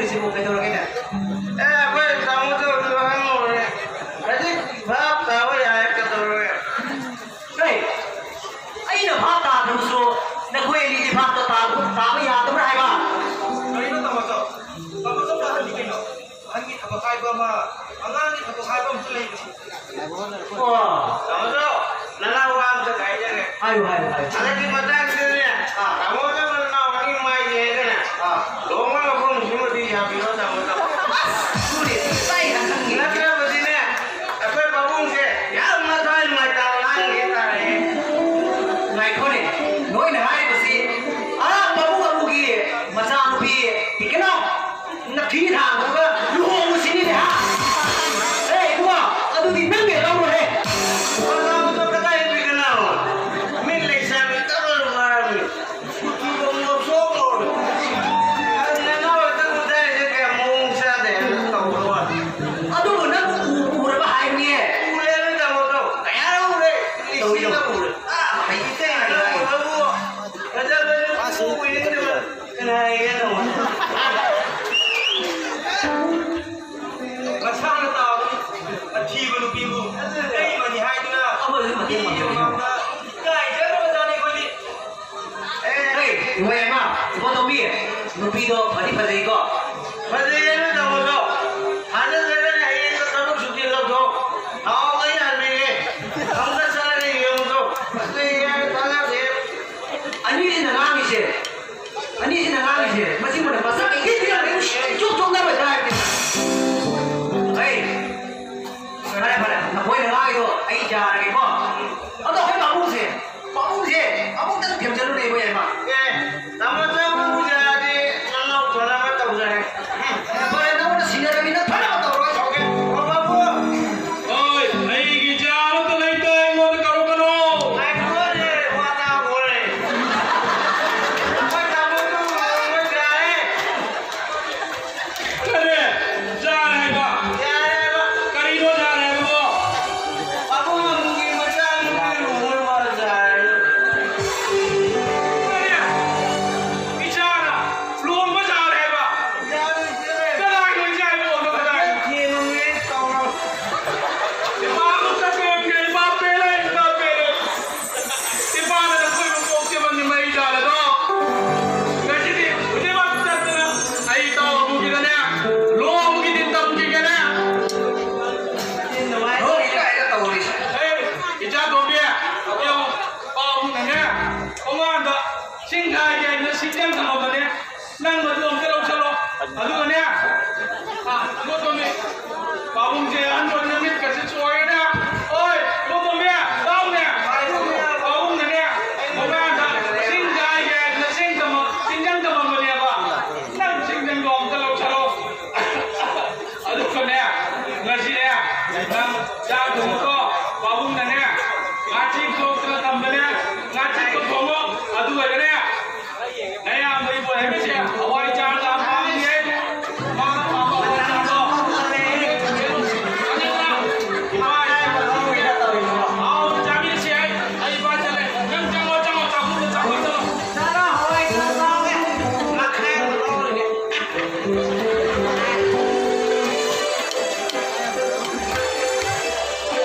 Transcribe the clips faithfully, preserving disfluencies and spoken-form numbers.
ꯁꯤꯕꯨ ꯀꯩꯗꯧꯔꯒꯦꯅꯦ? ꯑꯦ, ꯑꯩꯈꯣꯏ ꯇꯥꯃꯣꯗꯣ ꯑꯍꯟ ꯑꯣꯏꯔꯦ꯫ ꯍꯧꯖꯤꯛ ꯚꯥꯞ ꯇꯥꯕ ꯌꯥꯔꯦ, ꯀꯩꯗꯧꯔꯒꯦ? ꯀꯩ? ꯑꯩꯅ ꯚꯥꯞ ꯇꯥꯗ꯭ꯔꯕꯁꯨ ꯅꯈꯣꯏ ꯑꯅꯤꯗꯤ ꯚꯥꯞꯇꯣ ꯇꯥꯕ, ꯇꯥꯕ ꯌꯥꯗꯕ꯭ꯔꯥ ꯍꯥꯏꯕ? ꯀꯔꯤꯅꯣ ꯇꯥꯃꯣꯆꯧ? ꯇꯥꯃꯣꯆꯧ ꯑꯍꯟꯗꯤ ꯀꯩꯅꯣ? ꯑꯍꯟꯒꯤ ꯊꯕꯛ ꯍꯥꯏꯕ ꯑꯃ, ꯑꯉꯥꯡꯒꯤ ꯊꯕꯛ ꯍꯥꯏꯕ ꯑꯃꯁꯨ ꯂꯩꯕꯅꯤ꯫ ꯑꯣ꯫ ꯇꯥꯃꯣꯆꯧ, ꯅꯅꯥꯎ ꯋꯥ ꯑꯝꯇ ꯍꯥꯏꯖꯒꯦ꯫ ꯍꯥꯏꯌꯨ, ꯍꯥꯏꯌꯨ, ꯍꯥꯏꯌꯨ꯫ ꯍꯟꯗꯛꯀꯤ ꯃꯇꯥꯡꯁꯤꯗꯅꯦ, ꯑꯥ꯫ ꯇꯥꯃꯣꯆꯧ ꯅꯅꯥꯎ ꯑꯅꯤ ꯃꯥꯏꯁꯦ ꯍꯥꯏꯗꯅ, ꯑꯥ꯫ ꯂꯨꯍꯣꯡꯕ ꯃꯐꯝꯁꯤꯃꯗꯤ ꯌꯥꯕꯤꯔꯣ, ꯇꯥꯃꯣꯆꯧ꯫ ꯑꯁ! ꯑꯗꯨꯅꯦ, ꯇꯥꯏ ꯈꯪꯉꯤ꯫ ꯅꯠꯇ꯭ꯔꯕꯗꯤꯅꯦ, ꯑꯩꯈꯣꯏ ꯄꯥꯕꯨꯡꯁꯦ ꯌꯥꯝ ꯃꯊ꯭ꯋꯥꯏ ꯅꯨꯡꯉꯥꯏꯇꯕ ꯑꯉꯥꯡꯅꯤ ꯍꯥꯏꯇꯥꯔꯦ꯫ ꯉꯥꯏꯈꯣꯅꯦ, ꯅꯣꯏꯅ ꯍꯥꯏꯔꯤꯕꯁꯤ ꯑꯥ ꯄꯥꯕꯨꯡ ꯑꯕꯨꯒꯤ ꯃꯆꯥꯅꯨꯄꯤ ꯄꯤꯛꯀꯅꯣ ꯅꯐꯤ ꯊꯥꯡꯕꯒ ꯂꯨꯍꯣꯡꯕꯁꯤꯅꯤꯅꯦ, ꯍꯥ? ꯑꯦ, ꯏꯕꯨꯡꯉꯣ, ꯑꯗꯨꯗꯤ ꯅꯪꯒꯤ ꯂꯧꯔꯣꯍꯦ꯫ ꯃꯆꯥꯅꯨꯄꯥ ꯀꯗꯥꯏ ꯄꯤꯛꯀꯅꯣ? ꯃꯤ ꯂꯩꯁꯥꯕꯤ ꯇꯞꯅ ꯂꯨꯍꯣꯡꯉꯤ꯫ ꯀꯨꯆꯨꯒ ꯉꯧꯊꯣꯛ ꯉꯧꯔꯦ꯫ ꯅꯅꯥꯎ ꯍꯦꯛꯇ ꯎꯗꯥꯏꯁꯦ ꯀꯌꯥ ꯃꯑꯣꯡ ꯆꯥꯗꯦ ꯍꯥꯏꯅ ꯇꯧꯕ ꯋꯥꯅꯤ꯫ ꯑꯗꯨꯕꯨ ꯅꯪ ꯎ-, ꯎꯔꯕ ꯍꯥꯏꯕꯅꯤꯍꯦ꯫ ꯎꯔꯦ, ꯅꯣꯏ ꯇꯥꯃꯣꯗꯣ꯫ ꯀꯌꯥ ꯎꯔꯦ? ꯇꯧꯏ, ꯂꯤꯁꯤꯡꯗ ꯇꯧꯏ꯫ ꯎꯔꯦ꯫ ꯑꯥ, ꯍꯩꯇꯦ, ꯍꯩꯇꯦ꯫ ꯅꯪꯕꯨ ꯐꯖꯕ ꯅꯨꯄꯤ ꯎꯏ, ꯀꯅꯥ ꯍꯥꯏꯒꯦ ꯇꯧꯕ? ꯃꯁꯥꯅ ꯇꯥꯕꯅꯤ꯫ ꯑꯊꯤꯕ ꯅꯨꯄꯤꯕꯨ ꯂꯩꯕꯅꯤ ꯍꯥꯏꯗꯨꯅ ꯑꯃꯁꯨ ꯃꯇꯦꯡ ꯄꯥꯡꯖꯒꯦ꯫ ꯃꯤꯒꯤ ꯃꯃꯥꯡꯗ ꯏꯀꯥꯏꯖꯗꯕ ꯖꯥꯠꯅꯤ ꯑꯩꯈꯣꯏꯗꯤ꯫ ꯑꯦ, ꯏꯕꯣꯌꯥꯏꯃ, ꯏꯕꯣꯇꯣꯝꯕꯤ, ꯅꯨꯄꯤꯗꯣ ꯐꯗꯤ ꯐꯖꯩꯀꯣ? ꯐꯖꯩꯌꯦꯅ ꯇꯧꯕꯗꯣ, ꯊꯥꯖꯗ꯭ꯔꯒꯅ ꯍꯌꯦꯡꯗꯣ ꯊꯕꯛ ꯁꯨꯇꯤ ꯂꯧꯊꯣꯛ꯫ ꯊꯥꯎ ꯑꯩ ꯍꯟꯕꯤꯒꯦ꯫ ꯑꯃꯨꯛꯀ ꯆꯠꯂꯒ ꯌꯦꯡꯉꯨꯆꯣ꯫ ꯐꯖꯩꯌꯦ, ꯊꯥꯖꯗꯦ꯫ ꯑꯅꯤꯁꯤꯅ ꯉꯥꯡꯉꯤꯁꯦ, ꯑꯅꯤꯁꯤꯅ ꯉꯥꯡꯉꯤꯁꯦ, ꯃꯁꯤꯕꯨꯅ ꯃꯁꯛ ꯏꯊꯤ ꯊꯤꯔꯝꯃꯦ, ꯏꯆꯣꯛ ꯆꯣꯛꯅꯔꯣꯏꯗ꯭ꯔꯥ ꯍꯥꯏꯕꯅꯤꯗ꯫ ꯍꯩ, ꯐꯔꯦ, ꯐꯔꯦ, ꯅꯈꯣꯏꯅ ꯉꯥꯡꯉꯤꯗꯣ ꯑꯩ ꯌꯥꯔꯒꯦꯀꯣ꯫ ꯑꯗꯣ ꯑꯩꯈꯣꯏ ꯄꯥꯕꯨꯡꯁꯦ, ꯄꯥꯕꯨꯡꯁꯦ ꯑꯃꯨꯛꯇꯪ ꯊꯦꯝꯖꯤꯜꯂꯨꯅꯦ, ꯏꯕꯣꯌꯥꯏꯃ꯫ ꯑꯦ, ꯇꯥꯃꯣ ꯆꯥꯕꯨ ꯌꯥꯔꯗꯤ ꯅꯅꯥꯎ ꯐꯅꯕ ꯇꯧꯖꯔꯦ꯫ ꯎꯝ꯫ ꯁꯤꯡ ꯈꯥꯏꯒꯦ ꯍꯥꯏꯅ ꯁꯤꯡꯖꯪ ꯊꯝꯃꯝꯕꯅꯦ꯫ ꯅꯪ ꯃꯗꯨ ꯑꯝꯇ ꯂꯧꯁꯜꯂꯣ꯫ ꯑꯗꯨꯒꯅꯦ, ꯑ, ꯏꯕꯣꯇꯣꯝꯕꯤ, ꯄꯥꯕꯨꯡꯁꯦ ꯑꯍꯟ ꯑꯣꯏꯅ ꯃꯤꯠꯀꯁꯦ ꯆꯣꯏꯔꯦꯅꯦ꯫ ꯑꯣꯏ, ꯏꯕꯣꯇꯣꯝꯕꯤ, ꯇꯥꯎꯅꯦ꯫ ꯄꯥꯕꯨꯡꯅꯅꯦ, ꯃꯃꯥꯗ ꯁꯤꯡ ꯈꯥꯏꯒꯦ ꯍꯥꯏꯅ ꯁꯤꯡ ꯊꯝꯃ-, ꯁꯤꯡꯖꯪ ꯊꯝꯃꯝꯕꯅꯦꯕ꯫ ꯅꯪ ꯁꯤꯡꯖꯪꯗꯣ ꯑꯝꯇ ꯂꯧꯁꯜꯂꯣ꯫ ꯑꯗꯨꯒꯅꯦ, ꯉꯁꯤꯅꯦ, ꯅꯪ ꯆꯥꯛ ꯊꯣꯡꯉꯨꯀꯣ꯫ ꯄꯥꯕꯨꯡꯅꯅꯦ, ꯉꯥꯆꯤꯛ ꯊꯣꯛꯇꯅ ꯊꯝꯕꯅꯦ, ꯉꯥꯆꯤꯛꯇꯣ ꯊꯣꯡꯉꯣ꯫ ꯑꯗꯨꯒꯅꯦ, ꯅꯌꯥꯝꯕ ꯏꯕꯣ ꯍꯦꯕꯤꯁꯦ ꯍꯋꯥꯏ ꯆꯥꯔꯒ ꯄꯥꯝꯃꯤꯌꯦ꯫ ꯃꯥꯅ ꯄꯥꯝꯕ ꯍꯋꯥꯏ ꯆꯥꯔꯗꯣ꯫ ꯈꯪꯉꯦꯗꯅ? ꯏꯃꯥ ꯏꯕꯣ ꯍꯥꯎꯅ ꯆꯥꯃꯤꯟꯅꯁꯤ ꯍꯥꯏ꯫ ꯑꯩ ꯏꯄꯥ ꯆꯠꯂꯦ꯫ ꯅꯪ ꯆꯪꯉꯣ, ꯆꯪꯉꯣ, ꯆꯥꯛꯈꯨꯝꯗ ꯆꯪꯉꯣ, ꯆꯪꯉꯣ꯫ ꯆꯥꯔꯣ, ꯍꯋꯥꯏ ꯈꯔ ꯆꯥꯒꯦ꯫ ꯃꯈꯥꯏ ꯑꯃ ꯂꯧꯔꯒꯦ꯫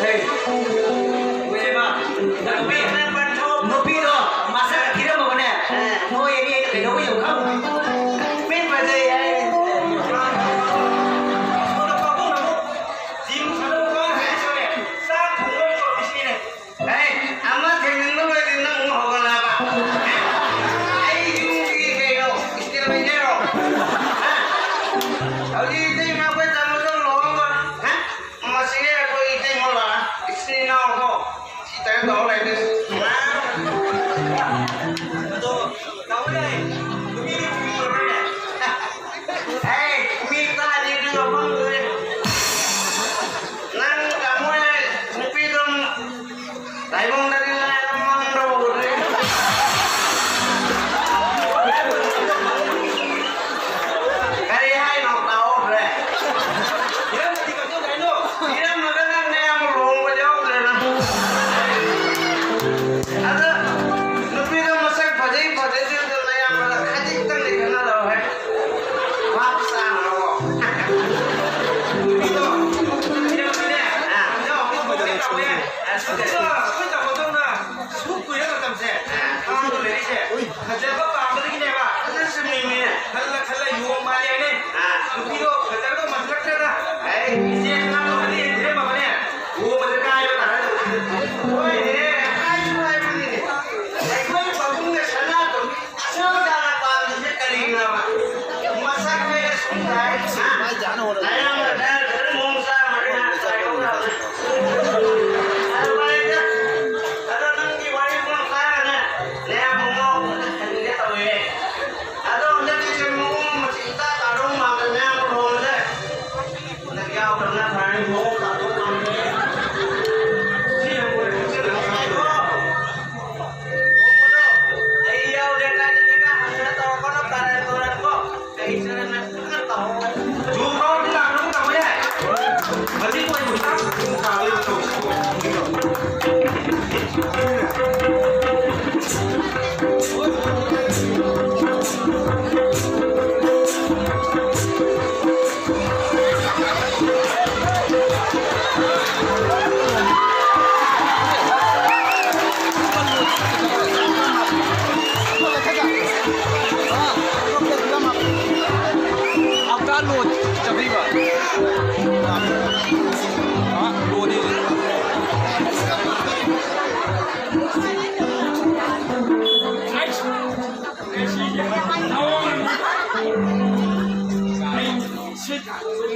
ꯍꯦ, ꯏꯕꯦꯝꯃ, ꯅꯨꯄꯤ, ꯅꯨꯄꯤꯗꯣ ꯃꯁꯛ ꯊꯤꯔꯝꯃꯕꯅꯦ꯫ ꯅꯣꯏ ꯑꯅꯤ ꯑꯩꯅ ꯀꯩꯗꯧꯕ ꯌꯧ ꯈꯪꯉꯨ? ꯃꯤ ꯐꯖꯩ ꯍꯥꯏ꯫ ꯁꯣꯝꯗ ꯄꯥꯕꯨꯡꯅ ꯑꯃꯨꯛ ꯖꯤꯝ ꯁꯥꯟꯅꯕ ꯀꯥꯡ ꯍꯥꯏꯔꯁꯨꯅꯦ, ꯆꯥꯛ ꯊꯣꯡꯕ ꯇꯧꯔꯤꯁꯤꯅꯦ꯫ ꯑꯦ, ꯑꯃ ꯊꯦꯡꯅꯤꯡꯕ ꯂꯣꯏꯔꯗꯤ ꯅꯪ ꯑꯃꯨꯛ ꯍꯧꯒꯠꯂꯛꯑꯕ? ꯑꯩ ꯌꯨꯝꯒꯤ ꯀꯩꯅꯣ, ꯏꯁꯇꯤꯜ ꯃꯩꯅꯦꯔꯣ? ꯍꯥ? ꯍꯧꯖꯤꯛ ꯏꯇꯩꯃ ꯑꯩꯈꯣꯏ ꯇꯥꯃꯣꯗꯣ ꯂꯨꯍꯣꯡꯕ, ꯍꯥ? ꯃꯁꯤꯒꯤ ꯑꯩꯈꯣꯏ ꯏꯇꯩꯃ ꯂꯥꯛꯑ, ꯏꯆꯤꯟ ꯏꯅꯥꯎꯗꯣ ꯁꯤ ꯇꯧꯔ ꯇꯧꯔ ꯂꯩꯕꯅꯤ꯫ ꯑꯗꯣ ꯇꯥꯃꯣ ꯌꯥꯏ, ꯅꯨꯄꯤꯗꯤ ꯄꯨꯕꯤꯔꯨꯔꯣꯅꯦ꯫ ꯑꯦ, ꯃꯤ ꯇꯥꯅꯤ ꯑꯗꯨꯒ ꯐꯝꯗꯣꯏꯅꯦ꯫ ꯅꯪ ꯇꯥꯃꯣ ꯌꯥꯏ, ꯅꯨꯄꯤꯗꯣ ꯇꯥꯏꯕꯪꯗꯗꯤ ꯂꯥꯏꯔ ꯃꯪꯗ ꯎꯗ꯭ꯔꯤ꯫ ꯀꯔꯤ ꯍꯥꯏꯅꯣ ꯇꯥꯍꯧꯗ꯭ꯔꯦ? ꯏꯔꯝꯃꯗꯤ ꯀꯝꯗꯧꯗꯣꯏꯅꯣ? ꯏꯔꯝꯃꯒ ꯅꯪ ꯅꯌꯥꯝꯕ ꯂꯨꯍꯣꯡꯕ ꯌꯥꯎꯗ꯭ꯔꯦ ꯅꯪ꯫ ꯑꯗ ꯅꯨꯄꯤꯗꯣ ꯃꯁꯛ ꯐꯖꯩ ꯐꯖꯗꯦꯗꯣ ꯅꯌꯥꯝꯕꯗ ꯈꯖꯤꯛꯇꯪꯗꯤ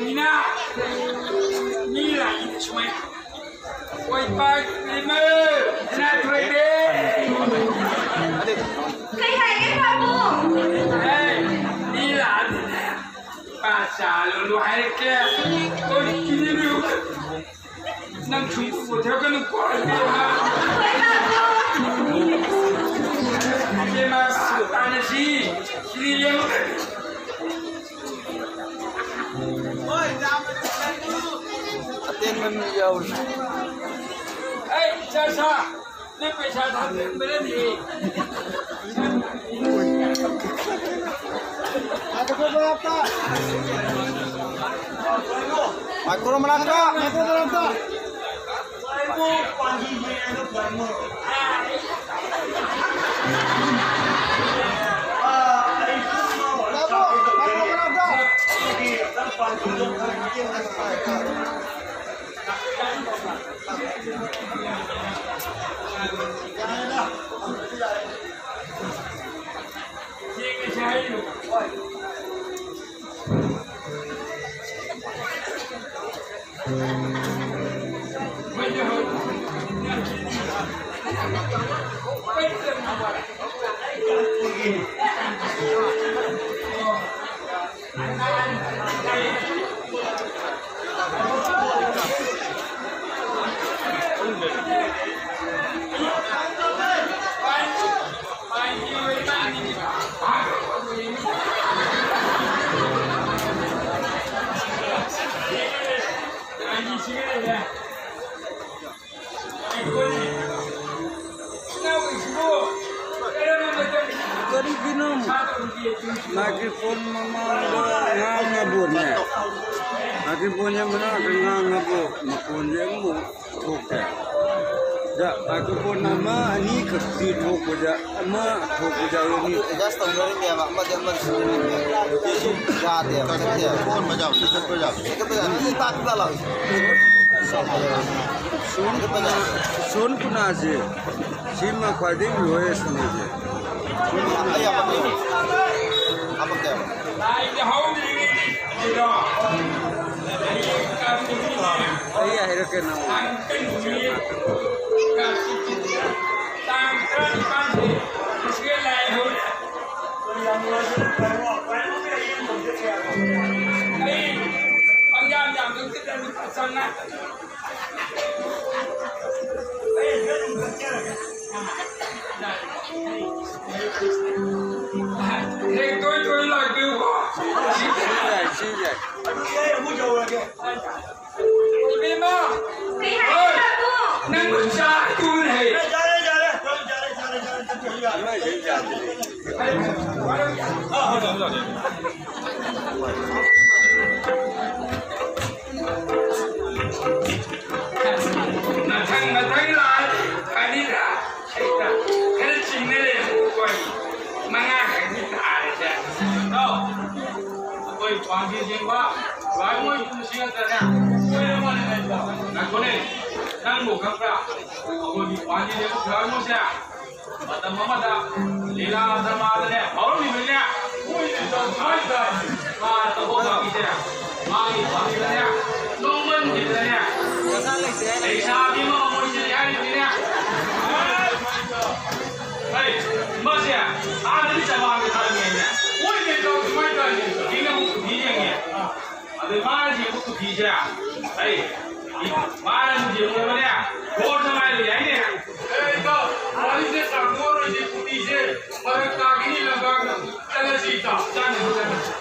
ꯃꯤꯅ ꯃꯤ ꯂꯥꯛꯏ ꯁꯨꯃꯥꯏꯅ꯫ ꯑꯣꯏ ꯄꯥꯛ ꯏꯃ ꯁꯅꯥꯊꯣꯏꯕꯤ꯫ ꯀꯩ ꯍꯥꯏꯒꯦ ꯄꯥꯕꯨꯡ? ꯑꯦ, ꯃꯤ ꯂꯥꯛꯑꯗꯤꯅꯦ, ꯄꯥ ꯆꯥ ꯂꯣꯜꯂꯨ ꯍꯥꯏꯔꯛꯀꯦ꯫ ꯑꯣꯏ ꯀꯤꯅꯤꯕꯤꯌꯨ꯫ ꯅꯪ ꯁꯨꯝ ꯄꯨꯊꯣꯛꯀꯅꯨꯀꯣ, ꯏꯕꯦꯝꯃ꯫ ꯏꯕꯦꯝꯃ, ꯇꯥꯟꯅꯁꯤ꯫ ꯁꯤꯗꯤ ꯌꯦꯡꯉꯨ꯫ ꯑꯇꯦꯟꯕ ꯃꯤ ꯌꯥꯎꯔꯤ꯫ ꯑꯩ ꯏꯆꯥ ꯁꯥ, ꯅꯪ ꯄꯩꯁꯥ ꯊꯥꯕꯤꯔꯝꯕꯅꯅꯦ꯫ ꯃꯥꯏꯀ꯭ꯔꯣ ꯃꯅꯥꯛꯇ꯫ ꯀꯔꯤꯒꯤꯅꯣ? ꯃꯥꯏꯀ꯭ꯔꯣꯐꯣꯟ ꯃꯃꯥꯡꯗ ꯉꯥꯡꯅꯕꯅꯦ꯫ ꯃꯥꯏꯀ꯭ꯔꯣꯐꯣꯟꯁꯦ ꯃꯅꯥꯛꯇ ꯉꯥꯡꯅꯕ ꯃꯈꯣꯟꯁꯦ ꯑꯃꯨꯛ ꯊꯣꯛꯇꯦ꯫ ꯗ ꯃꯥꯏꯀ꯭ꯔꯣꯐꯣꯟ ꯑꯃ ꯑꯅꯤꯈꯛꯇꯤ ꯊꯣꯛꯄꯗ ꯑꯃ ꯊꯣꯛꯄꯗ ꯑꯅꯤ꯫ ꯑꯦꯗꯖꯁ ꯇꯧꯅꯔꯤꯅꯦꯕ, ꯑꯃꯗꯤ ꯑꯃꯗꯤ ꯁꯤꯖꯤꯟꯅꯔꯤꯅꯦ꯫ ꯁꯤꯁꯨ ꯌꯥꯗꯦꯕ, ꯆꯠꯇꯦꯕ꯫ ꯐꯣꯟ ꯃꯖꯥꯎ, ꯆꯠꯄ ꯌꯥꯗꯦ꯫ ꯆꯠꯄ ꯌꯥꯗꯦ꯫ ꯁꯤ ꯇꯥꯛꯄꯗ ꯂꯥꯛꯑꯣ꯫ ꯁꯣꯟ ꯈꯨꯅꯥ-, ꯁꯣꯟ ꯈꯨꯅꯥꯁꯦ ꯁꯤꯃ ꯈ꯭ꯋꯥꯏꯗꯒꯤ ꯂꯣꯌꯦꯁꯅꯦꯁꯦ꯫ ꯑꯩ ꯍꯥꯄꯛꯀꯦ꯫ ꯍꯥꯄꯛꯀꯦꯕ꯫ ꯂꯥꯏꯗ ꯍꯧꯗ꯭ꯔꯤꯉꯩꯗꯤ ꯑꯗꯨꯗꯣ ꯍꯌꯦꯡ ꯀꯥꯡ ꯅꯨꯃꯤꯠꯅꯦ꯫ ꯑꯩ ꯍꯥꯏꯔꯛꯀꯦ ꯅꯪ꯫ ꯀꯥꯡ ꯅꯨꯃꯤꯠ ꯀꯥꯡ ꯅꯨꯃꯤꯠ ꯇꯥꯡ ꯇꯔꯥꯅꯤꯄꯥꯟꯁꯦ ꯉꯁꯤꯒ ꯂꯥꯏ ꯍꯧꯔꯦ꯫ ꯑꯩ ꯄꯪꯌꯥꯝ ꯌꯥꯝꯗꯕꯁꯤꯗ ꯂꯨꯄꯥ ꯆꯥꯝꯃꯉꯥ꯫ ꯍꯦꯛ ꯇꯣꯏ ꯇꯣꯏ ꯂꯥꯛꯄꯤꯌꯨꯀꯣ꯫ ꯁꯤ ꯌꯥꯏ, ꯁꯤ ꯌꯥꯏ꯫ ꯑꯗꯨꯗꯤ ꯑꯩ ꯑꯃꯨꯛ ꯌꯧꯔꯒꯦ꯫ ꯏꯕꯦꯝꯃ! ꯀꯩ ꯍꯥꯏꯒꯦ ꯍꯣꯏ꯫ ꯇꯥꯃꯣ? ꯅꯪꯕꯨ ꯆꯥ ꯇꯨꯅ ꯍꯩ꯫ ꯑꯦ, ꯌꯥꯔꯦ, ꯌꯥꯔꯦ, ꯌꯥꯔꯦ, ꯌꯥꯔꯦ, ꯌꯥꯔꯦ, ꯌꯥꯔꯦ꯫ ꯃꯊꯪ ꯃꯊꯪ ꯂꯥꯛꯑꯗꯤ ꯐꯅꯤꯗ꯫ ꯍꯦꯛꯇ ꯈꯔ ꯆꯤꯡꯅ ꯂꯩꯔꯝꯕ ꯋꯥꯅꯤ꯫ ꯃꯉꯥ ꯈꯛꯇꯤ ꯇꯥꯔꯦꯁꯦ꯫ ꯏꯇꯥꯎ, ꯑꯩꯈꯣꯏ ꯄꯥꯟꯖꯤ ꯂꯦꯡꯕ ꯂꯥꯏꯃꯣꯏ ꯃꯁꯤꯡ ꯅꯠꯇ꯭ꯔꯅꯦ? ꯃꯣꯏ ꯑꯃꯅ ꯂꯩꯕ꯫ ꯉꯥꯏꯈꯣꯅꯦ, ꯅꯪꯕꯨ ꯈꯪꯕ꯭ꯔꯥ? ꯑꯩꯈꯣꯏꯒꯤ ꯄꯥꯟꯖꯤ ꯂꯦꯡꯕ ꯂꯥꯏꯃꯣꯏꯁꯦ ꯃꯇꯝ ꯑꯃꯗ ꯂꯤꯂꯥ ꯗ꯭ꯔꯃꯥꯗꯅꯦ ꯐꯥꯎꯔꯝꯃꯤꯕꯅꯦ꯫ ꯃꯥ ꯇꯧꯕ ꯄꯥꯝꯃꯤꯁꯦ ꯃꯥꯒꯤ ꯄꯥꯝꯃꯤꯕꯅꯦ ꯅꯣꯡꯃꯟꯈꯤꯕꯗꯅꯦ ꯂꯩꯁꯥꯕꯤ ꯑꯃ ꯃꯣꯏꯁꯤꯜꯂꯤ ꯍꯥꯏꯔꯤꯕꯅꯤꯅꯦ꯫ ꯍꯩ, ꯃꯁꯦ ꯑꯥꯗꯗꯤ ꯆꯕꯥꯡꯒ ꯊꯥꯔꯝꯃꯦꯅꯦ꯫ ꯃꯣꯏ ꯀꯩꯗꯧ ꯁꯨꯃꯥꯏꯅ ꯇꯧꯔꯤꯅꯦ? ꯃꯤꯅ ꯑꯃꯨꯛ ꯀꯨꯊꯤ ꯌꯦꯡꯉꯦ꯫ ꯑꯗꯩ ꯃꯥꯅ ꯌꯦꯡꯕ ꯀꯨꯊꯤꯁꯦ, ꯑꯩ, ꯃꯥꯅ ꯌꯦꯡꯉꯨꯔꯕꯅꯦ, ꯕꯣꯔ ꯁꯃꯥꯏ ꯂꯩ ꯍꯥꯏꯅꯦ꯫ ꯑꯦ, ꯏꯇꯥꯎ, ꯋꯥꯔꯤꯁꯦ ꯁꯥꯡꯗꯣꯛꯑꯔꯣꯏꯁꯤ, ꯀꯨꯊꯤꯁꯦ ꯐꯔꯛ ꯇꯥꯈꯤꯅꯤ, ꯂꯝꯄꯥꯛꯇ ꯆꯠꯂꯁꯤ, ꯏꯇꯥꯎ, ꯆꯥꯅꯕ ꯆꯠꯂꯁꯤ꯫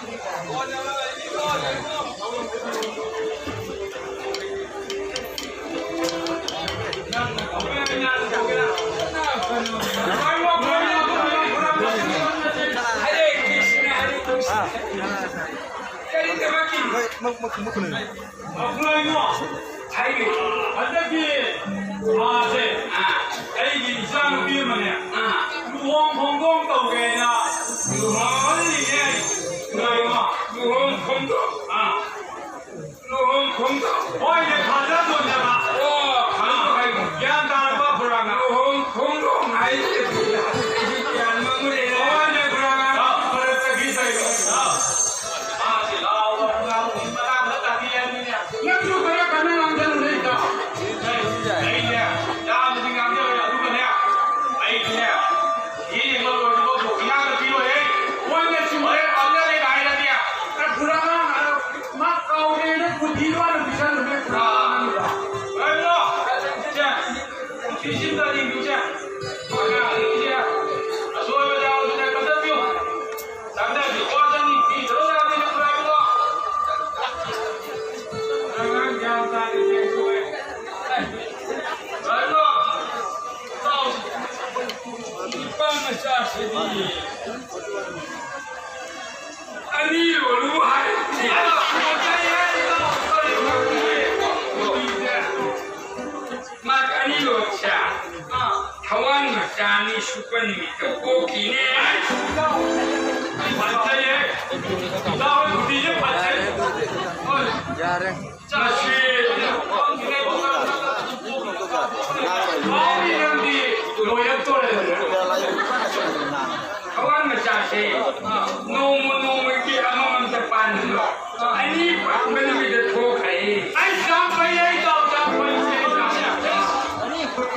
ꯍꯔꯦ ꯀ꯭ꯔꯤꯁꯅ, ꯍꯔꯦ ꯀ꯭ꯔꯤꯁꯅ꯫ ꯀꯔꯤꯗꯃꯛꯀꯤ? ꯃꯈꯣꯏ ꯏꯃꯣ, ꯍꯥꯏꯒꯦ, ꯍꯟꯗꯛꯀꯤ ꯊꯥꯁꯦ ꯑꯩꯒꯤ ꯏꯆꯥꯅꯨꯄꯤ ꯑꯃꯅꯦ ꯂꯨꯍꯣꯡ ꯈꯣꯡꯗꯣꯡ ꯇꯧꯒꯦꯅ ꯂꯨꯍꯣꯡꯍꯜꯂꯤꯅꯦ꯫ ꯂꯨꯍꯣꯡ ꯈꯣꯡꯗꯣꯡ? ꯑꯥ꯫ ꯂꯨꯍꯣꯡ ꯈꯣꯡꯗꯣꯡ? ꯍꯣꯏꯅꯦ, ꯊꯥꯖꯗꯣꯏꯅꯦꯕ꯫ ꯑꯣ, ꯍꯥꯏꯌꯨ, ꯍꯥꯏꯌꯨ꯫ ꯒ꯭ꯌꯥꯟ ꯇꯥꯔꯕ, ꯈꯨꯔꯥ ꯉꯥ? ꯂꯨꯍꯣꯡ ꯈꯣꯡꯗꯣꯡ ꯍꯥꯏꯁꯦ ꯑꯩꯁꯨ ꯒ꯭ꯌꯥꯟ ꯃꯝꯃꯨꯔꯦꯅꯦ꯫ ꯍꯣꯏꯅꯦ, ꯈꯨꯔꯥ ꯉꯥ꯫ ꯑꯥ꯫ ꯐꯔꯛꯇꯒꯤ ꯇꯧꯔꯤꯕ꯫ ꯑꯥ꯫ ꯃꯆꯥꯁꯤꯗꯤ ꯑꯅꯤ ꯂꯣꯜꯂꯨ ꯍꯥꯏ꯫ ꯃꯥ ꯑꯅꯤ ꯂꯣꯜꯁꯦ꯫ ꯊꯋꯥꯟ ꯃꯆꯥ ꯑꯅꯤ ꯁꯨꯞꯄ ꯅꯨꯃꯤꯠꯇ ꯄꯣꯛꯈꯤꯅꯦ꯫ ꯐꯖꯩꯌꯦ꯫ ꯏꯇꯥꯎ ꯍꯣꯏ ꯈꯨꯕꯤꯁꯦ ꯐꯖꯩ꯫ ꯍꯣꯏ꯫ ꯌꯥꯔꯦ꯫ ꯃꯁꯤ ꯃꯥꯒꯤ ꯂꯝꯕꯤ ꯂꯣꯏꯔꯛꯇꯣꯔꯦ꯫ ꯊꯋꯥꯟ ꯃꯆꯥꯁꯦ ꯅꯣꯡꯃ ꯅꯣꯡꯃꯒꯤ ꯑꯃꯃꯝꯇ ꯄꯥꯟꯕꯗꯣ ꯑꯅꯤ ꯄꯥꯟꯕ ꯅꯨꯃꯤꯠꯇ ꯊꯣꯛꯈ꯭ꯔꯦ꯫ ꯑꯩ ꯆꯥꯝ ꯐꯩ, ꯑꯩ ꯇꯥꯎ ꯆꯥꯝ ꯐꯩ,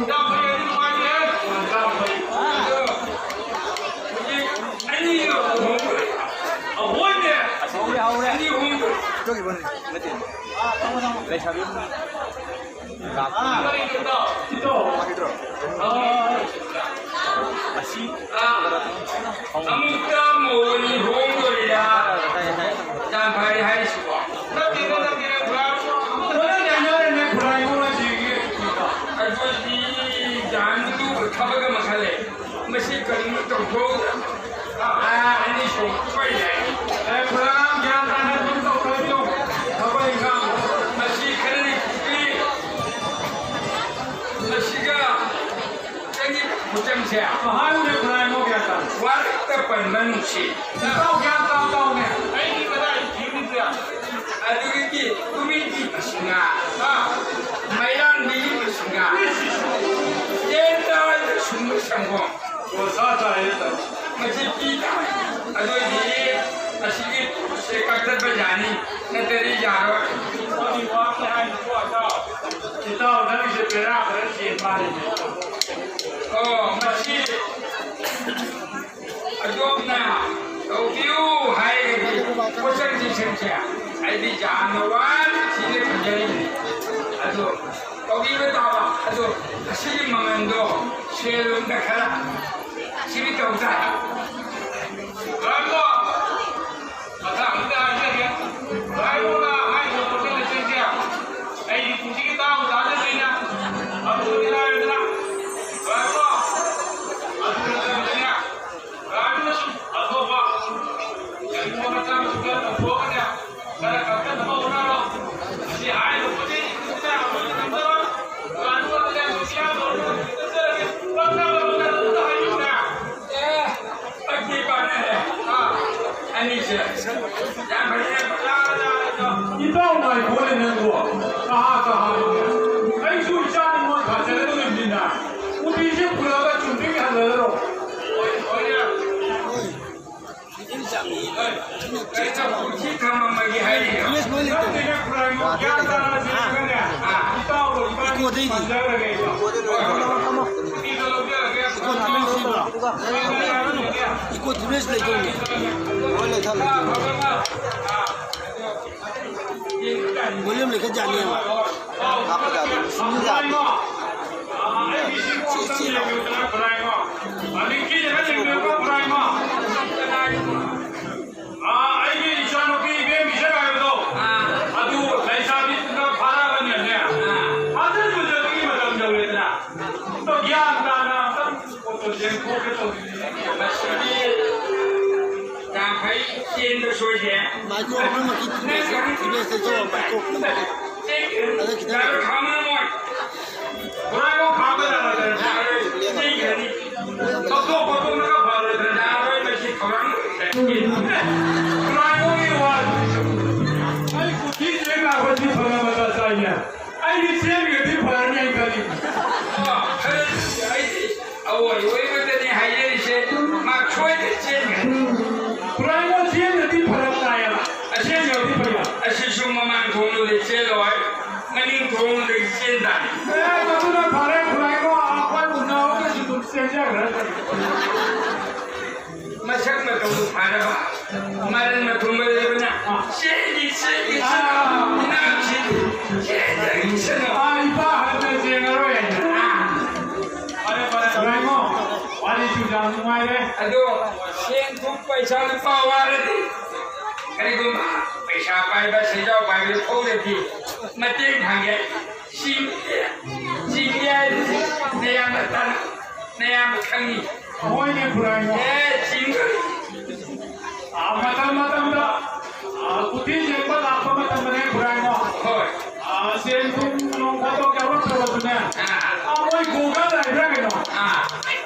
ꯆꯥꯝ ꯐꯩ, ꯑꯩ ꯅꯨꯡꯉꯥꯏꯇꯦ꯫ ꯆꯥꯝ ꯐꯩ꯫ ꯑꯗꯣ ꯍꯧꯖꯤꯛ ꯑꯅꯤꯗꯣ ꯍꯣꯡꯈ꯭ꯔꯦ꯫ ꯑꯍꯣꯏꯅꯦ꯫ ꯑꯅꯤ ꯍꯣꯡꯈ꯭ꯔꯦ꯫ ꯂꯩꯁꯥꯕꯤ꯫ ꯑꯃꯨꯛꯇ ꯃꯣꯅꯤ ꯍꯣꯡꯗꯣꯔꯤꯔꯥ? ꯌꯥꯝ ꯐꯔꯦ ꯍꯥꯏꯔꯤꯁꯤꯕꯣ꯫ ꯅꯠꯇꯦ, ꯅꯠꯇꯦ, ꯅꯠꯇꯦ, ꯈꯨꯔꯥꯏ꯫ ꯈꯨꯔꯥꯏ ꯃꯣꯏꯁꯤꯒꯤ ꯑꯩꯈꯣꯏꯒꯤ ꯖꯥꯟꯗꯨ ꯊꯕꯛ ꯑꯃ ꯈꯜꯂꯦ꯫ ꯃꯁꯤ ꯀꯔꯤꯅꯣ ꯇꯧꯊꯣꯛꯎ꯫ ꯑꯥ, ꯑꯅꯤ ꯁꯣꯛꯄ ꯌꯥꯏ꯫ ꯑꯦ, ꯈꯨꯔꯥꯏ ꯒ꯭ꯌꯥꯟ ꯇꯥꯅ ꯑꯗꯨꯝ ꯇꯧꯊꯣꯛꯄꯤꯌꯨ꯫ ꯊꯕꯛ ꯏꯪꯈꯥꯡ꯫ ꯃꯁꯤ ꯈꯔꯗꯤ ꯀꯨꯏ꯫ ꯃꯁꯤꯒ ꯆꯪꯉꯤ ꯈꯨꯆꯪꯁꯦ꯫ ꯃꯍꯥꯔꯨꯅꯦ ꯈꯨꯔꯥꯏ ꯃꯣ ꯒ꯭ꯌꯥꯟ ꯇꯥꯅ꯫ ꯋꯥꯔꯛꯇ ꯄꯟꯕ ꯅꯨꯡꯁꯤ꯫ ꯏꯇꯥꯎ ꯒ꯭ꯌꯥꯟ ꯇꯥꯎ ꯇꯥꯎꯅꯦ꯫ ꯑꯩꯗꯤ ꯀꯗꯥꯏ ꯊꯤꯔꯨꯁꯦ? ꯑꯗꯨꯗꯒꯤ ꯇꯨꯃꯤꯟꯒꯤ ꯃꯁꯤꯡꯉꯥ꯫ ꯑꯥ꯫ ꯃꯩꯔꯥꯟꯕꯤꯒꯤ ꯃꯁꯤꯡꯉꯥ꯫ ꯏꯁ, ꯏꯁ꯫ ꯆꯦꯟ ꯇꯥꯔꯗ ꯁꯨꯝꯕ ꯁꯪꯒꯣꯝ꯫ ꯑꯣ, ꯁꯥ ꯇꯥꯔꯦ ꯇꯥꯔꯦ꯫ ꯃꯁꯤ ꯄꯤ ꯇꯥꯔꯦ꯫ ꯑꯗꯨ ꯑꯣꯏꯗꯤ ꯑꯁꯤꯒꯤ ꯄꯣꯠꯁꯦ ꯀꯛꯊꯠꯄ ꯌꯥꯅꯤ, ꯅꯠꯇ꯭ꯔꯗꯤ ꯌꯥꯔꯣꯏ꯫ ꯏꯇꯥꯎ, ꯅꯪꯒꯤꯁꯦ ꯕꯦꯔꯥ ꯈꯔ ꯆꯦꯟ ꯃꯥꯜꯂꯤꯅꯦ꯫ ꯑꯣ, ꯃꯁꯤ ꯑꯗꯣꯝꯅ ꯇꯧꯕꯤꯌꯨ ꯍꯥꯏꯔꯒꯗꯤ ꯄꯣꯠꯆꯪ ꯆꯩꯁꯪꯁꯦ ꯑꯩꯗꯤ ꯌꯥꯝꯅ ꯋꯥꯅ ꯊꯤꯅ ꯊꯝꯖꯔꯤꯕꯅꯤ꯫ ꯑꯗꯣ ꯇꯧꯕꯤꯕ ꯇꯥꯕ꯫ ꯑꯗꯣ ꯑꯁꯤꯒꯤ ꯃꯃꯜꯗꯣ ꯁꯦꯜ ꯂꯣꯝꯗ ꯈꯔ ꯁꯤꯃꯤ ꯇꯧ ꯇꯥꯏ꯫ ꯂꯥꯛꯂꯣ꯫ ꯃꯊꯪ ꯑꯃꯨꯛꯇ ꯍꯥꯏꯖꯒꯦ꯫ ꯂꯥꯛꯂꯣꯅ ꯍꯥꯏꯔꯤꯕ ꯄꯣꯠꯆꯪ ꯆꯩꯁꯪꯁꯦ ꯑꯩꯗꯤ ꯄꯨꯟꯁꯤꯒꯤ ꯇꯥꯕ ꯇꯥꯖꯗ꯭ꯔꯤꯅ꯫ ꯑꯗꯨꯗꯤ ꯂꯥꯏꯔꯗꯅ꯫ ꯂꯥꯛꯂꯣ꯫ ꯑꯗꯨ ꯅꯠꯇꯕꯅꯤꯅ ꯏꯇꯥꯎ ꯉꯥꯏꯈꯣꯅꯦ ꯅꯪꯕꯣ꯫ ꯀꯍꯥ ꯀꯍꯥ꯫ ꯑꯩꯁꯨ ꯏꯆꯥ ꯅꯤꯉꯣꯜ ꯊꯥꯖꯒꯗꯧꯔꯤꯕꯅꯤꯅ ꯎꯇꯤꯁꯦ ꯄꯨꯔꯛꯑꯒ ꯆꯨꯝꯗ꯭ꯔꯤꯡ ꯍꯜꯂꯒꯔꯣ? ꯁꯤ ꯊꯝꯃꯝꯃꯒꯦ ꯍꯥꯏꯔꯤꯕ꯫ ꯅꯠꯇꯦꯅꯦ ꯈꯨꯔꯥꯏꯃꯣ, ꯒ꯭ꯌꯥꯟ ꯇꯥꯅ ꯁꯤꯟꯅꯒꯅꯦ꯫ ꯏꯇꯥꯎꯒ ꯏꯕꯥꯅꯤ ꯄꯥꯟꯖꯈ꯭ꯔꯒꯦ ꯑꯩꯗꯣ꯫ ꯎꯇꯤꯗꯣ ꯂꯧꯖꯔꯒꯦ꯫ ꯏꯀꯣ ꯗ꯭ꯔꯦꯁ ꯂꯩꯗꯣꯏꯅꯤ꯫ ꯂꯣꯏ ꯂꯩꯊꯔꯣ꯫ ꯚꯣꯂ꯭ꯌꯨꯝ ꯂꯩꯈꯠ ꯌꯥꯅꯤꯕ꯫ ꯍꯥꯞꯄ ꯌꯥꯗꯦ꯫ ꯁꯤ ꯌꯥꯗꯦ꯫ ꯁꯤ, ꯁꯤ ꯂꯥꯎ꯫ ꯑꯥ, ꯑꯩꯒꯤ ꯏꯆꯥꯅꯨꯄꯤ ꯏꯕꯦꯝ ꯏꯆꯟ ꯍꯥꯏꯕꯗꯣ, ꯑꯗꯨ ꯂꯩꯁꯥꯕꯤꯗꯨꯅ ꯐꯥꯔꯛꯑꯕꯅꯤꯅꯅꯦ, ꯐꯥꯖꯟ ꯐꯨꯖꯟꯕꯒꯤ ꯃꯇꯝ ꯌꯧꯔꯦꯗꯅ꯫ ꯑꯗꯣ ꯒ꯭ꯌꯥꯟ ꯇꯥꯅ ꯑꯝꯇꯪ ꯄꯣꯠꯇꯣ ꯌꯦꯡꯊꯣꯛꯀꯦ ꯇꯧꯕꯅꯤꯅꯦ꯫ ꯃꯁꯤꯗꯤ ꯌꯥꯝ ꯐꯩ, ꯆꯦꯟꯕ ꯁꯣꯏꯗꯦ꯫ ꯃꯥꯏꯀ꯭ꯔꯣꯐꯣꯟ ꯑꯃꯒꯤ ꯅꯪ ꯈꯪ-, ꯏꯃꯦꯖꯇ ꯇꯧꯔꯣ, ꯃꯥꯏꯀ꯭ꯔꯣꯐꯣꯟ ꯑꯃꯒꯤ꯫ ꯑꯗ ꯈꯤꯇꯪ ꯌꯥꯔꯣꯏ, ꯈꯥꯝꯃꯣ ꯅꯣꯏ꯫ ꯄꯨꯔꯥ ꯌꯣ ꯈꯥꯝꯕ ꯌꯥꯔꯣꯏꯗ꯭ꯔꯦ? ꯌꯥꯔꯣꯏ, ꯆꯦꯟꯈ꯭ꯔꯅꯤ꯫ ꯇꯧꯊꯣꯛ ꯈꯣꯠꯇꯣꯛꯅꯒ ꯐꯔꯣꯏꯗ꯭ꯔꯦ? ꯌꯥꯔꯣꯏ, ꯃꯁꯤ ꯊꯧꯔꯥꯡ ꯂꯣꯏꯔꯦ꯫ ꯄꯨꯔꯥ ꯌꯣꯒꯤ ꯋꯥ꯫ ꯑꯩ ꯀꯨꯊꯤ ꯆꯦꯡ ꯂꯥꯛꯄꯁꯤ ꯐꯅ ꯃꯇꯥ ꯆꯥꯏꯅꯦ꯫ ꯑꯩꯗꯤ ꯆꯦꯟꯈ꯭ꯔꯗꯤ ꯐꯔꯅꯤ ꯍꯥꯏꯅ ꯈꯜꯂꯤ꯫ ꯑꯣ, ꯈꯔ ꯑꯩꯗꯤ ꯑꯋꯣꯏ ꯑꯣꯏꯕꯗꯅꯤ ꯍꯥꯏꯖꯔꯤꯁꯦ, ꯃꯥ ꯁꯣꯏꯗꯅ ꯆꯦꯟꯈ꯭ꯔꯅꯤ꯫ ꯄꯨꯔꯥ ꯌꯣ ꯆꯦꯟꯈ꯭ꯔꯗꯤ ꯐꯔꯛ ꯇꯥꯏꯌꯦꯕ꯫ ꯑꯁꯦꯡꯕꯗꯤ ꯐꯩꯕ꯫ ꯑꯁꯤꯁꯨ ꯃꯃꯥꯡ ꯊꯣꯡꯗꯨꯗꯤ ꯆꯦꯜꯂꯣꯏ, ꯃꯅꯤꯡ ꯊꯣꯡꯗꯒꯤ ꯆꯦꯟ ꯇꯥꯔꯦ꯫ ꯑꯦ, ꯃꯗꯨꯅ ꯐꯔꯦ, ꯈꯨꯔꯥꯏꯃꯣ, ꯑꯩꯈꯣꯏ ꯎꯅꯕꯗꯁꯨ ꯑꯗꯨꯝ ꯆꯦꯟꯖꯈ꯭ꯔꯦ꯫ ꯃꯁꯛ ꯃꯇꯧꯗꯨ ꯐꯔꯕ, ꯃꯔꯟ ꯃꯊꯨꯝꯒ ꯂꯩꯕꯅ, ꯆꯦꯜꯂꯤ, ꯆꯦꯜꯂꯤ, ꯆꯦꯜꯂꯤ, ꯏꯅꯥꯎꯁꯤ, ꯆꯦꯟꯖꯈꯤꯁꯅꯨ꯫ ꯑꯥ, ꯏꯄꯥ ꯍꯟꯅ ꯆꯦꯟꯉꯔꯣꯏ ꯍꯥꯏꯅ꯫ ꯑꯥ꯫ ꯐꯔꯦ, ꯐꯔꯦ, ꯈꯨꯔꯥꯏꯃꯣ, ꯋꯥꯔꯤꯁꯨ ꯌꯥꯝ ꯅꯨꯡꯉꯥꯏꯔꯦ꯫ ꯑꯗꯣ, ꯁꯦꯟ ꯊꯨꯝ ꯄꯩꯁꯥ ꯂꯨꯄꯥ ꯋꯥꯔꯗꯤ, ꯀꯔꯤꯒꯨꯝꯕ ꯄꯩꯁꯥ ꯄꯥꯏꯕ, ꯁꯦꯟꯖꯥꯎ ꯄꯥꯏꯕꯗ ꯊꯣꯛꯂꯗꯤ ꯃꯇꯦꯡ ꯐꯪꯒꯦ꯫ ꯆꯤꯡ-, ꯆꯤꯡꯒꯦ ꯍꯥꯏꯗꯨꯗꯤ ꯅꯌꯥꯝꯕ ꯇꯥꯅ-, ꯅꯌꯥꯝꯕ ꯈꯪꯉꯤ꯫ ꯍꯣꯏꯅꯦ, ꯈꯨꯔꯥꯏꯃꯣ꯫ ꯑꯦ, ꯆꯤꯡ-, ꯑꯥ, ꯃꯇꯝ ꯃꯇꯝꯗ, ꯑꯥ, ꯀꯨꯊꯤ ꯌꯦꯡꯕ ꯂꯥꯛꯄ ꯃꯇꯝꯗꯅꯦ, ꯈꯨꯔꯥꯏꯃꯣ꯫ ꯍꯣꯏ꯫ ꯑꯥ, ꯁꯦꯟ ꯊꯨꯝ ꯅꯣꯡ ꯐꯥꯗꯣꯛ ꯌꯥꯎꯔꯛꯇ꯭ꯔꯕꯁꯨꯅꯦ꯫ ꯑꯥ꯫ ꯑꯥ, ꯃꯣꯏ Google ꯂꯩꯕ꯭ꯔꯥ ꯀꯩꯅꯣ? ꯑꯥ꯫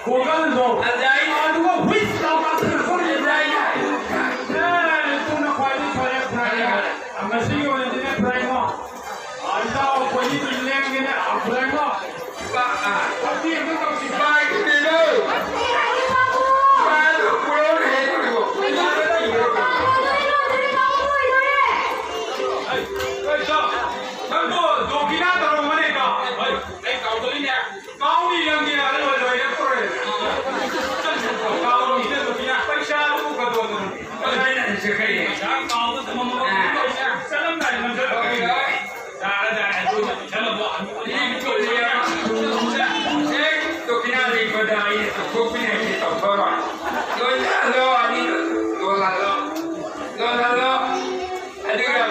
Google-ꯗꯣ꯫ ꯑꯗ ꯑꯩ-, ꯑꯗꯨꯒ whiz ꯂꯥꯎ ꯀꯥꯞꯁꯤꯜꯂꯛꯄ꯫ ꯑꯗ ꯑꯩ-, ꯑꯦ, ꯆꯠꯂꯝꯗꯥꯏ ꯅꯝꯁꯤꯜꯂꯛꯀꯅꯤ꯫ ꯌꯥꯔꯦ, ꯌꯥꯔꯦ, ꯑꯗꯨ ꯆꯠꯂꯕꯣ? ꯍꯦꯛ ꯗꯣꯀꯤꯅꯥ ꯂꯩꯕꯗ ꯑꯩꯅ ꯇꯧꯊꯣꯛꯄꯅꯦ ꯍꯥꯏꯁꯦ ꯇꯧꯊꯣꯔꯣꯏ꯫ ꯂꯣꯏꯁꯤꯜꯍꯜꯂꯣ, ꯑꯅꯤꯗꯣ ꯂꯣꯜꯍꯜꯂꯣ, ꯂꯣꯜꯍꯜꯂꯣ꯫ ꯑꯗꯨꯒ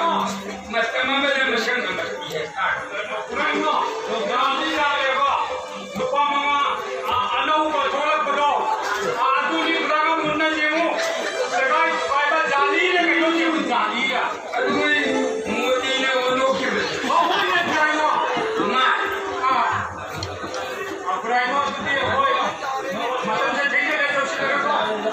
ꯃꯇꯝ ꯑꯃꯗ ꯃꯁꯛ ꯑꯃ ꯄꯤꯔꯦ꯫ ꯀꯩꯅꯣ? ꯌꯥꯗꯤ ꯌꯥꯔꯦꯕ꯫ ꯅꯨꯄꯥ ꯃꯉꯥ, ꯑ, ꯑꯅꯧꯕ ꯊꯣꯛꯂꯛꯄꯗꯣ, ꯑ, ꯑꯗꯨꯗꯤ ꯈꯔ ꯃꯨꯟꯅ ꯌꯦꯡꯉꯨ꯫ ꯁꯦꯒꯥꯏ ꯇꯨꯒꯥꯏꯕ ꯖꯥꯂꯤꯔ ꯀꯩꯅꯣ ꯌꯦꯡꯉꯨ, ꯖꯥꯂꯤꯔ꯫ ꯑꯗꯨ ꯃꯣꯗꯤꯅ ꯑꯣꯟꯊꯣꯛꯈꯤꯕꯅꯤ꯫ ꯍꯣꯏꯅꯦ, ꯈꯨꯔꯥꯏꯃꯣ꯫ ꯃꯥ꯫ ꯑ, ꯑ, ꯈꯨꯔꯥꯏꯃꯣ, ꯑꯗꯨꯗꯤ ꯍꯣꯏ꯫ ꯃꯇꯝꯁꯦ ꯊꯦꯡꯖꯤꯜꯂꯦ, ꯂꯣꯏꯁꯤꯜꯂꯒꯀꯣ꯫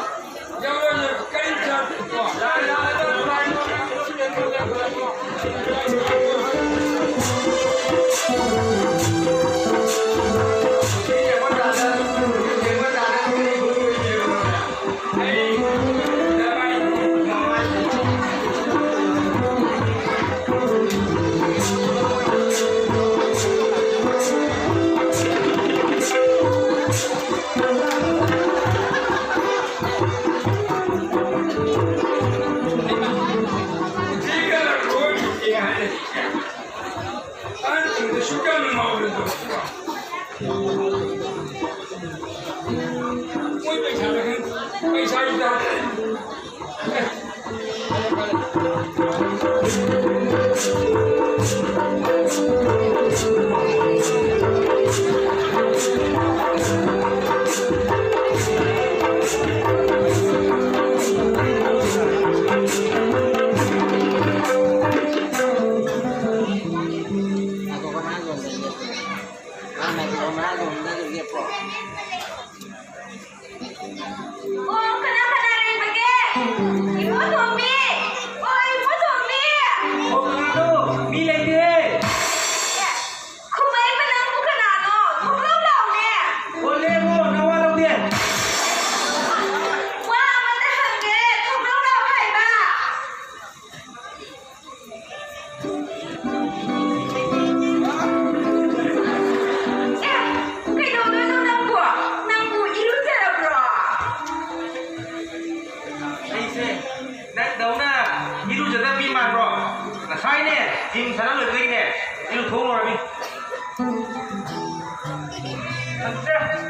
ꯑꯣ, ꯀꯅꯥ ꯀꯅꯥ ꯂꯩꯕꯒꯦ? ꯏꯕꯣꯇꯣꯝꯕꯤ! ꯑꯣ, ꯏꯕꯣꯇꯣꯝꯕꯤ! ꯑꯣ, ꯀꯅꯥꯅꯣ? ꯃꯤ ꯂꯩꯇꯦꯍꯦ! ꯑꯦ, ꯈꯨꯝꯃꯛꯏꯕ ꯅꯪꯕꯨ ꯀꯅꯥꯅꯣ? ꯊꯣꯛꯂꯛꯎ ꯂꯥꯎꯅꯦ! ꯑꯣ, ꯂꯦꯡꯉꯣ, ꯅꯋꯥ ꯂꯧꯗꯦ! ꯖꯤꯝ ꯁꯥꯟꯅ ꯂꯣꯏꯕꯗꯒꯤꯅꯦ ꯏꯔꯨꯊꯣꯛꯂꯨꯔꯃꯤ꯫ ꯐꯖꯗ꯭ꯔꯦ꯫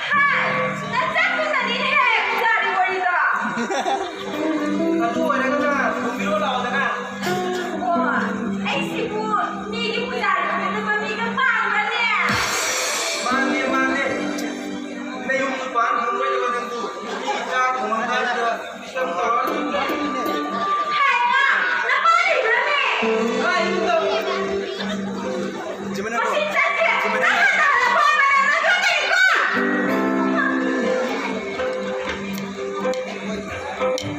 ꯍꯥꯏ! ꯅꯆꯥꯛꯇꯨꯅꯅꯤꯅꯦ ꯄꯨꯖꯥꯔꯤ ꯑꯣꯏꯔꯤꯗꯣ꯫ ꯑꯗꯨ ꯑꯣꯏꯔꯒꯅ ꯊꯣꯡꯕꯤꯔꯣ ꯂꯥꯛꯑꯣꯗꯅ꯫ ꯑꯣ, ꯑꯩꯁꯤꯕꯨ ꯃꯤꯒꯤ ꯄꯨꯖꯥꯔꯤ ꯑꯣꯏꯒꯗꯕ ꯃꯤꯒ ꯄꯥꯝꯕ꯭ꯔꯅꯦ? ꯃꯥꯟꯗꯦ, ꯃꯥꯟꯗꯦ꯫ ꯅꯌꯨꯝꯁꯨ ꯄꯥꯟ ꯐꯪꯂꯣꯏꯗꯕ ꯅꯪꯕꯨ ꯃꯤꯒꯤ ꯆꯥꯛ ꯊꯣꯡꯉꯝꯗꯥꯏꯗ ꯍꯥꯏꯃ! ꯅꯄꯥ ꯂꯩꯕ꯭ꯔꯅꯦ? ꯃꯁꯤ ꯆꯠꯈ꯭ꯔꯦ! ꯅꯍꯥꯟ ꯅꯍꯥꯟ ꯅꯄꯥ ꯃꯅꯥꯛ ꯅꯠꯇ꯭ꯔꯣ ꯀꯔꯤꯀꯣ?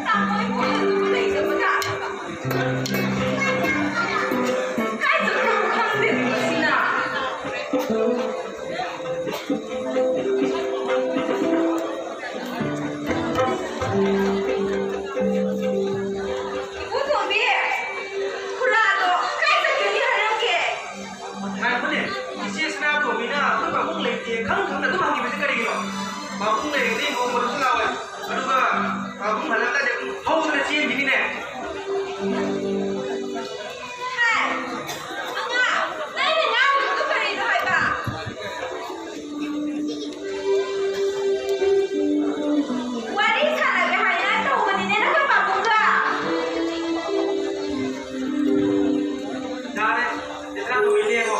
ꯇꯥꯃꯣ ꯏꯕꯣꯛ ꯑꯗꯨꯕꯨ ꯂꯩꯇꯕ ꯇꯥꯔꯕ? ꯀꯥꯏ ꯆꯠꯈ꯭ꯔꯕ ꯈꯪꯗꯦ ꯃꯁꯤꯅ꯫ ꯏꯕꯨꯡ ꯇꯣꯝꯕꯤ, ꯈꯨꯔꯥꯗꯣ ꯀꯥꯏ ꯆꯠꯈꯤꯕꯅꯤ ꯍꯥꯏꯔꯝꯒꯦ? ꯉꯥꯏꯈꯣꯅꯦ, ꯏꯆꯦ ꯁꯅꯥꯇꯣꯝꯕꯤꯅ ꯑꯩꯈꯣꯏ ꯄꯥꯕꯨꯡ ꯂꯩꯇꯦ ꯈꯪ ꯈꯪꯅ ꯑꯗꯨꯝ ꯍꯪꯉꯤꯕꯁꯦ ꯀꯔꯤꯒꯤꯅꯣ? ꯄꯥꯕꯨꯡ ꯂꯩꯔꯒꯗꯤ ꯅꯣꯡꯃꯗꯁꯨ ꯂꯥꯛꯑꯣꯏ꯫ ꯑꯗꯨꯒ ꯄꯥꯕꯨꯡ ꯍꯜꯂꯛꯑꯀꯥꯟꯗ ꯑꯗꯨꯝ ꯍꯧꯗꯅ ꯆꯦꯟꯈꯤꯅꯤꯅꯦ꯫ ꯍꯥꯏ, ꯑꯉꯥꯡ, ꯅꯪꯅ ꯉꯥꯡꯉꯤꯗꯨ ꯀꯔꯤꯅꯣ ꯍꯥꯏꯕ? ꯋꯥꯔꯤ ꯁꯥꯟꯅꯒꯦ ꯍꯥꯏꯅ ꯇꯧꯕꯅꯤꯅꯦ, ꯅꯈꯣꯏ ꯄꯥꯕꯨꯡꯒ꯫ ꯌꯥꯔꯦ, ꯏꯆꯥ ꯅꯨꯃꯤꯠ ꯂꯦꯡꯉꯣ꯫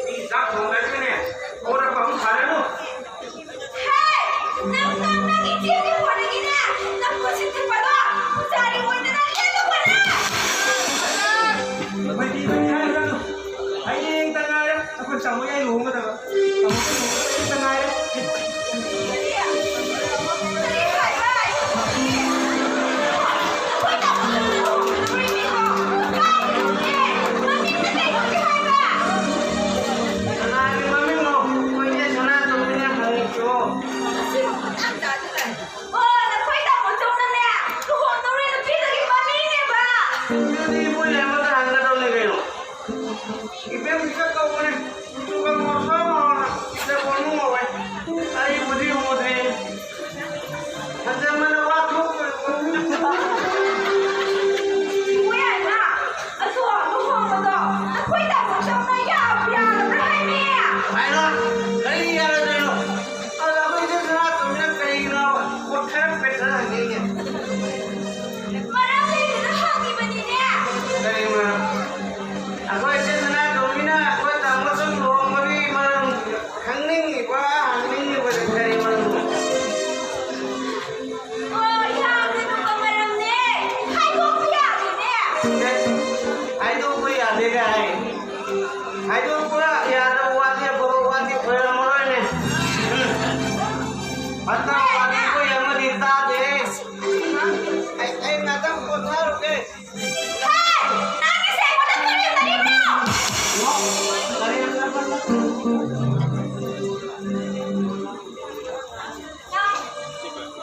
ꯃꯤ ꯆꯥꯛ ꯊꯣꯡꯗ꯭ꯔꯒꯅꯦ, ꯀꯣꯟꯅ ꯄꯥꯕꯨꯡ ꯁꯥꯔꯅꯨ꯫ ꯍꯦ! ꯅꯪ, ꯅꯪ, ꯅꯪ ꯏꯆꯦꯒꯤ ꯐꯣꯟꯗꯒꯤꯅꯦ, ꯅꯪ ꯄꯨꯟꯁꯤ ꯊꯤꯡꯕꯗꯣ ꯄꯨꯖꯥꯔꯤ ꯑꯣꯏꯗꯅ ꯂꯦꯜꯂꯨꯕꯅꯦ! ꯀꯔꯤ ꯌꯥꯔꯣꯏꯗꯣꯏꯅꯣ? ꯑꯗ ꯑꯩꯈꯣꯏ ꯏꯆꯦ ꯁꯅꯥꯇꯣꯝꯕꯤꯅ ꯀꯔꯤꯒꯤꯅꯣ ꯀꯣꯠꯊꯔ ꯄꯦꯠꯊꯔ ꯍꯪꯉꯤꯁꯦ? ꯃꯔꯝ ꯂꯩꯗꯅ ꯍꯪꯉꯤꯕꯅꯤꯅꯦ꯫ ꯀꯔꯤ ꯃꯔꯝ? ꯑꯩꯈꯣꯏ ꯏꯆꯦ ꯁꯅꯥꯇꯣꯝꯕꯤꯅ ꯑꯩꯈꯣꯏ ꯇꯥꯃꯣ ꯁꯨꯝ ꯂꯨꯍꯣꯡꯕꯒꯤ ꯃꯔꯝ ꯈꯪꯅꯤꯡꯉꯤꯕ, ꯍꯪꯅꯤꯡꯉꯤꯕꯁꯦ ꯀꯔꯤ ꯃꯔꯝꯅꯣ? ꯑꯣ, ꯌꯥꯝꯅ ꯂꯨꯕ ꯃꯔꯝꯅꯦ꯫ ꯍꯥꯏꯗꯣꯛꯄ ꯌꯥꯗꯦꯅꯦ꯫ ꯍꯥꯏꯗꯣꯛꯄ ꯌꯥꯗꯦ ꯀꯥꯏ꯫ ꯍꯥꯏꯗꯣꯛꯄ ꯌꯥꯗꯕ ꯋꯥꯗꯤ ꯑꯐꯕ ꯋꯥꯗꯤ ꯑꯣꯏꯔꯝꯃꯔꯣꯏꯅꯦ꯫ ꯎꯝ꯫ ꯐꯠꯇꯕ ꯋꯥꯗꯤ ꯑꯩꯈꯣꯏ ꯑꯃꯗꯤ ꯇꯥꯗꯦ꯫ ꯑꯩ, ꯑꯩ ꯉꯥꯛꯇꯪ ꯄꯣꯊꯥꯔꯨꯒꯦ꯫ ꯍꯦ! ꯅꯪꯒꯤꯁꯦ ꯑꯩꯉꯣꯟꯗ ꯀꯔꯦꯝꯅꯔꯤꯕ꯭ꯔꯣ? ꯀꯔꯦꯝꯅꯕ ꯅꯠꯇꯦ꯫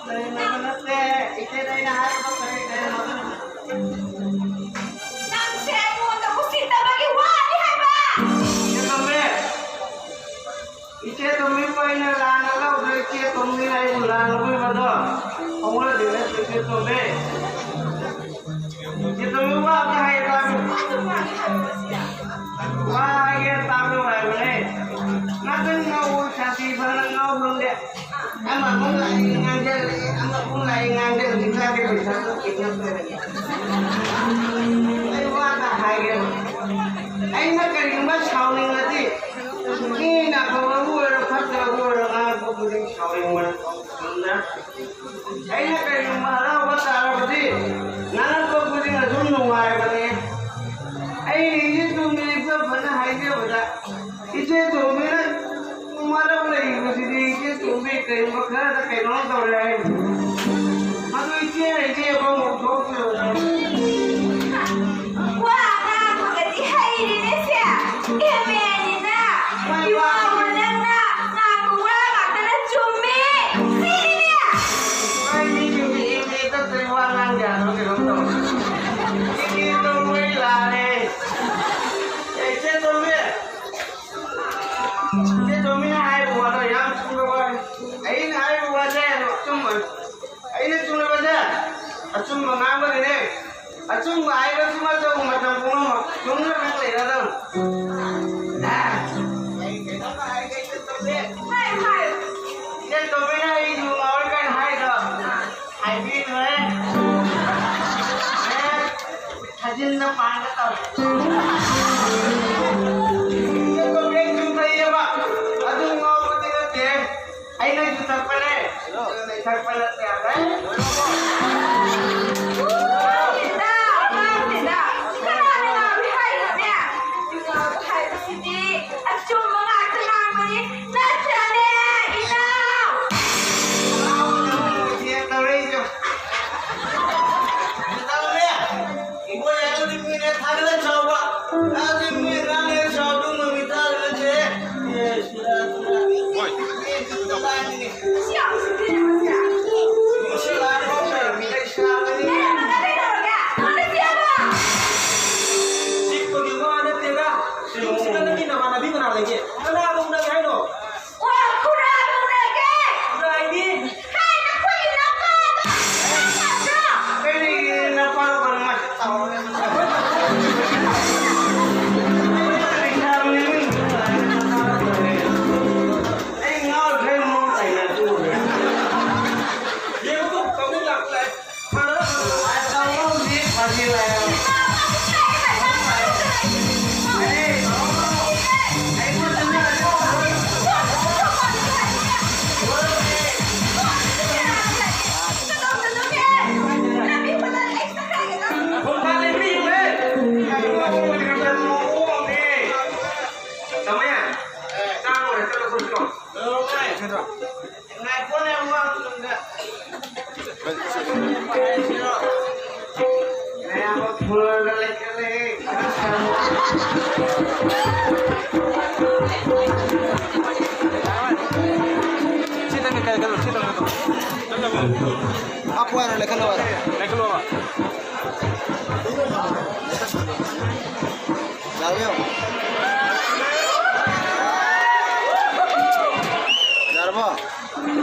ꯀꯔꯦꯝꯅꯕ ꯅꯠꯇꯦ꯫ ꯏꯆꯦꯗ ꯑꯩꯅ ꯍꯥꯏꯕꯗꯣ ꯀꯔꯤ ꯀꯔꯦꯝꯅꯕ ꯅꯠꯇꯦ꯫ ꯅꯪꯁꯦ ꯑꯩꯉꯣꯟꯗ ꯎꯁꯤꯠꯇꯕꯒꯤ ꯋꯥꯅꯤ ꯍꯥꯏꯕ! ꯏꯆꯦ ꯇꯣꯝꯕꯤ! ꯏꯆꯦ ꯇꯣꯝꯕꯤꯕꯨ ꯑꯩꯅ ꯂꯥꯟꯅ ꯂꯧꯗ꯭ꯔꯦ, ꯏꯆꯦ ꯇꯣꯝꯕꯤꯅ ꯑꯩꯕꯨ ꯂꯥꯟꯅ ꯂꯧꯕꯤꯕꯗꯣ ꯍꯧꯅꯗꯦ ꯅꯠꯇꯦ, ꯏꯆꯦ ꯇꯣꯝꯕꯤ꯫ ꯏꯆꯦ ꯇꯣꯝꯕꯤ, ꯋꯥ ꯑꯝꯇ ꯍꯥꯏꯒꯦ ꯇꯥꯕꯤꯌꯨ꯫ ꯋꯥ ꯍꯥꯏꯒꯦ ꯇꯥꯕꯤꯌꯨ ꯍꯥꯏꯕꯅꯦ꯫ ꯉꯥꯛꯇꯪ ꯉꯥꯎ, ꯁꯥꯟꯇꯤ ꯐꯅ ꯉꯥꯎ ꯐꯪꯗꯦ꯫ ꯑꯃꯃꯨꯛ ꯂꯥꯛꯏ ꯉꯥꯡꯖꯜꯂꯤ, ꯑꯃꯃꯨꯛ ꯂꯥꯛꯏ ꯉꯥꯡꯖꯜꯂꯤ, ꯆꯥꯛꯀꯤ ꯄꯩꯁꯥ ꯈꯛꯀꯤ ꯅꯠꯇ꯭ꯔꯒꯗꯤ꯫ ꯑꯩ ꯋꯥ ꯑꯃ ꯍꯥꯏꯒꯦ꯫ ꯑꯩꯅ ꯀꯔꯤꯒꯨꯝꯕ ꯁꯥꯎꯅꯤꯡꯉꯗꯤ, ꯃꯤꯅ ꯑꯐꯕꯕꯨ ꯑꯣꯏꯔꯣ, ꯐꯠꯇꯕꯕꯨ ꯑꯣꯏꯔꯣ, ꯉꯥꯡꯉꯛꯄ ꯈꯨꯗꯤꯡ ꯁꯥꯎꯅꯤꯡꯕꯅ ꯊꯣꯛꯄꯅꯤꯅ꯫ ꯑꯩꯅ ꯀꯔꯤꯒꯨꯝꯕ ꯍꯔꯥꯎꯕ ꯇꯥꯔꯕꯗꯤ, ꯉꯥꯡꯉꯛꯄ ꯈꯨꯗꯤꯡ ꯑꯗꯨꯝ ꯅꯨꯡꯉꯥꯏꯕꯅꯤ꯫ ꯑꯩ ꯏꯆꯦ ꯇꯣꯝꯕꯤ ꯏꯐ ꯐꯅ ꯍꯥꯏꯖꯕꯗ, ꯏꯆꯦ ꯇꯣꯝꯕꯤꯅ ꯃꯔꯝ ꯂꯩꯔꯤꯕꯁꯤꯗꯤ ꯏꯆꯦ ꯇꯣꯝꯕꯤ ꯀꯔꯤꯒꯨꯝꯕ ꯈꯔꯗ ꯀꯩꯅꯣꯝ ꯇꯧꯔꯦ ꯍꯥꯏ꯫ ꯃꯗꯨ ꯏꯆꯦ ꯍꯥꯏꯗꯤ ꯑꯃꯃꯨꯛ ꯊꯣꯛꯇ꯭ꯔꯤꯕꯅꯤ꯫ ꯋꯥ ꯉꯥꯡꯕꯒꯗꯤ ꯍꯩꯔꯦꯅꯦ ꯁꯦ꯫ ꯑꯦꯝ ꯑꯦꯅꯤꯅ ꯏꯋꯥ ꯅꯪꯅ ꯉꯥꯡꯕ ꯋꯥ ꯉꯥꯛꯇꯅ ꯆꯨꯝꯃꯦ꯫ ꯁꯤꯅꯤꯅꯦ꯫ ꯅꯣꯏ ꯃꯤꯁꯤꯡꯁꯦ ꯑꯦꯝ ꯑꯦ ꯇꯠꯇ꯭ꯔꯤ ꯋꯥ ꯉꯥꯡ ꯌꯥꯗꯕ ꯀꯩꯅꯣꯝ ꯇꯧꯔꯦ꯫ ꯑꯦꯝ ꯑꯦ ꯇꯧꯕꯩ ꯂꯥꯜꯂꯦ꯫ ꯑꯦ, ꯏꯆꯦ ꯇꯣꯝꯕꯤ꯫ ꯏꯆꯦ ꯇꯣꯝꯕꯤꯅ ꯍꯥꯏꯕ ꯋꯥꯗꯣ ꯌꯥꯝ ꯆꯨꯝꯕ ꯋꯥꯅꯤ꯫ ꯑꯩꯅ ꯍꯥꯏꯕ ꯋꯥꯁꯦ ꯑꯆꯨꯝꯕ꯫ ꯑꯩꯅ ꯆꯨꯝꯂꯕꯁꯦ ꯑꯆꯨꯝꯕ ꯉꯥꯡꯕꯒꯤꯅꯦ꯫ ꯑꯆꯨꯝꯕ ꯍꯥꯏꯕꯁꯤꯃꯛꯇꯕꯨ ꯃꯇꯝ ꯄꯨꯝꯅꯃꯛ ꯆꯨꯝꯅ ꯈꯛ ꯂꯩꯔꯗꯕꯅꯤ꯫ ꯑꯩ ꯀꯩꯅꯣꯝꯃ ꯍꯥꯏꯒꯦ, ꯏꯆꯦ ꯇꯣꯝꯕꯤ꯫ ꯍꯥꯏꯌꯨ, ꯍꯥꯏꯌꯨ꯫ ꯏꯆꯦ ꯇꯣꯝꯕꯤꯅ ꯑꯩ ꯌꯨ ꯉꯥꯎꯔꯦ ꯀꯥꯏꯅ ꯍꯥꯏꯗꯣ ꯍꯥꯏꯕꯤꯔꯣꯏ꯫ ꯊꯥꯖꯤꯟꯅ ꯄꯥꯟꯒ ꯇꯧꯔꯦ꯫ ꯏꯆꯦ ꯇꯣꯝꯕꯤ, ꯑꯩ ꯌꯨ ꯊꯛꯏꯌꯦꯕ꯫ ꯑꯗꯨ ꯉꯥꯎꯕꯗꯤ ꯅꯠꯇꯦ꯫ ꯑꯩꯅ ꯌꯨ ꯊꯛꯄꯅꯦ꯫ ꯌꯨ ꯊꯛꯄ ꯅꯠꯇꯦ ꯍꯥꯏꯕ꯫ ꯈꯪꯗꯦꯗ, ꯈꯪꯗꯦꯗ꯫ ꯀꯅꯥꯅ ꯉꯥꯎꯏ ꯍꯥꯏꯅꯣꯅꯦ? ꯌꯨ ꯉꯥꯎꯕ ꯍꯥꯏꯕꯁꯤꯗꯤ ꯑꯆꯨꯝꯕ ꯉꯥꯛꯇ ꯉꯥꯡꯕꯅꯤ꯫ ꯅꯠꯇ꯭ꯔꯅꯦ, ꯏꯅꯥꯎ? ꯏꯅꯥꯎꯅ ꯑꯃꯨꯛ ꯃꯤꯊꯦꯟ ꯇꯧꯔꯛꯏꯁꯦ꯫ ꯏꯅꯥꯎꯅꯦ, ꯏꯕꯣ ꯌꯥꯏꯃꯗꯤ ꯃꯤꯅꯦ ꯊꯥꯒꯠꯂ ꯆꯥꯎꯕ꯫ ꯅꯪꯗꯤ ꯃꯤ ꯉꯥꯡꯅ ꯆꯥꯎꯗꯧ ꯉꯝꯃꯤ ꯇꯥꯔꯒꯗꯤ꯫ ꯑꯦ, ꯁꯤꯔꯥ, ꯁꯤꯔꯥ꯫ ꯍꯣꯏ꯫ ꯑꯦ, ꯁꯤꯔꯥ, ꯁꯤꯔꯥ꯫ ꯁꯤ ꯌꯥꯝ ꯎꯁꯤꯠꯇ꯭ꯔꯤꯅꯦ, ꯃꯁꯤ꯫ ꯁꯤ ꯂꯥꯛꯄ ꯃꯤ ꯂꯩꯁꯥꯕꯤꯅꯤ꯫ ꯂꯩꯔꯝꯃꯒ ꯀꯩꯗꯧꯔꯒꯦ? ꯃꯥꯅ ꯆꯦꯜꯂꯣ꯫ ꯆꯤꯛꯄꯒꯤ ꯋꯥ ꯅꯠꯇꯦꯗ꯫ ꯌꯨꯝꯁꯤꯗ ꯅꯪꯒꯤ ꯅꯃꯥꯟꯅꯕꯤ ꯀꯅꯥ ꯂꯩꯒꯦ? ꯀꯅꯥꯒ ꯎꯅꯒꯦ ꯍꯥꯏꯅꯣ? ꯑꯣ, ꯈꯨꯔꯥꯏ ꯎꯅꯒꯦ꯫ ꯈꯨꯔꯥꯏꯗꯤ? ꯍꯦ, ꯅꯈꯣꯏꯒꯤ ꯅꯄꯥꯗꯣ ꯈꯪꯗꯕ꯭ꯔꯣ? ꯀꯔꯤꯒꯤ ꯅꯄꯥꯗꯣ ꯀꯔꯝꯍꯥꯏꯅ ꯇꯧꯔꯒꯦ? ꯑꯩ ꯉꯥꯎꯈ꯭ꯔꯦ, ꯃꯑꯣꯡ ꯇꯥꯏꯅ ꯇꯣꯛꯑꯒꯦ꯫ ꯌꯦꯡꯉꯨ, ꯀꯃꯤꯟ ꯂꯥꯛꯄ ꯂꯥꯛꯑꯦ꯫ ꯉꯥꯏꯈꯣꯅꯦ, ꯑꯃꯨꯛ ꯑꯃꯨꯛꯇꯪꯗ꯫ ꯃꯌꯥꯝ ꯐꯨꯔꯒ ꯂꯩꯈꯠꯂꯦ꯫ ꯁꯤꯗꯪ ꯀꯩꯅꯣ, ꯁꯤꯗꯪ ꯀꯩꯅꯣ꯫ ꯍꯥꯞꯄꯨ ꯍꯥꯏꯔꯣ, ꯂꯩꯈꯠꯂꯣ ꯍꯥꯏꯔꯣ? ꯂꯩꯈꯠꯂꯣꯕ꯫ ꯌꯥꯔꯕ ꯌꯦꯡꯉꯣ꯫ ꯌꯥꯔꯕꯣ?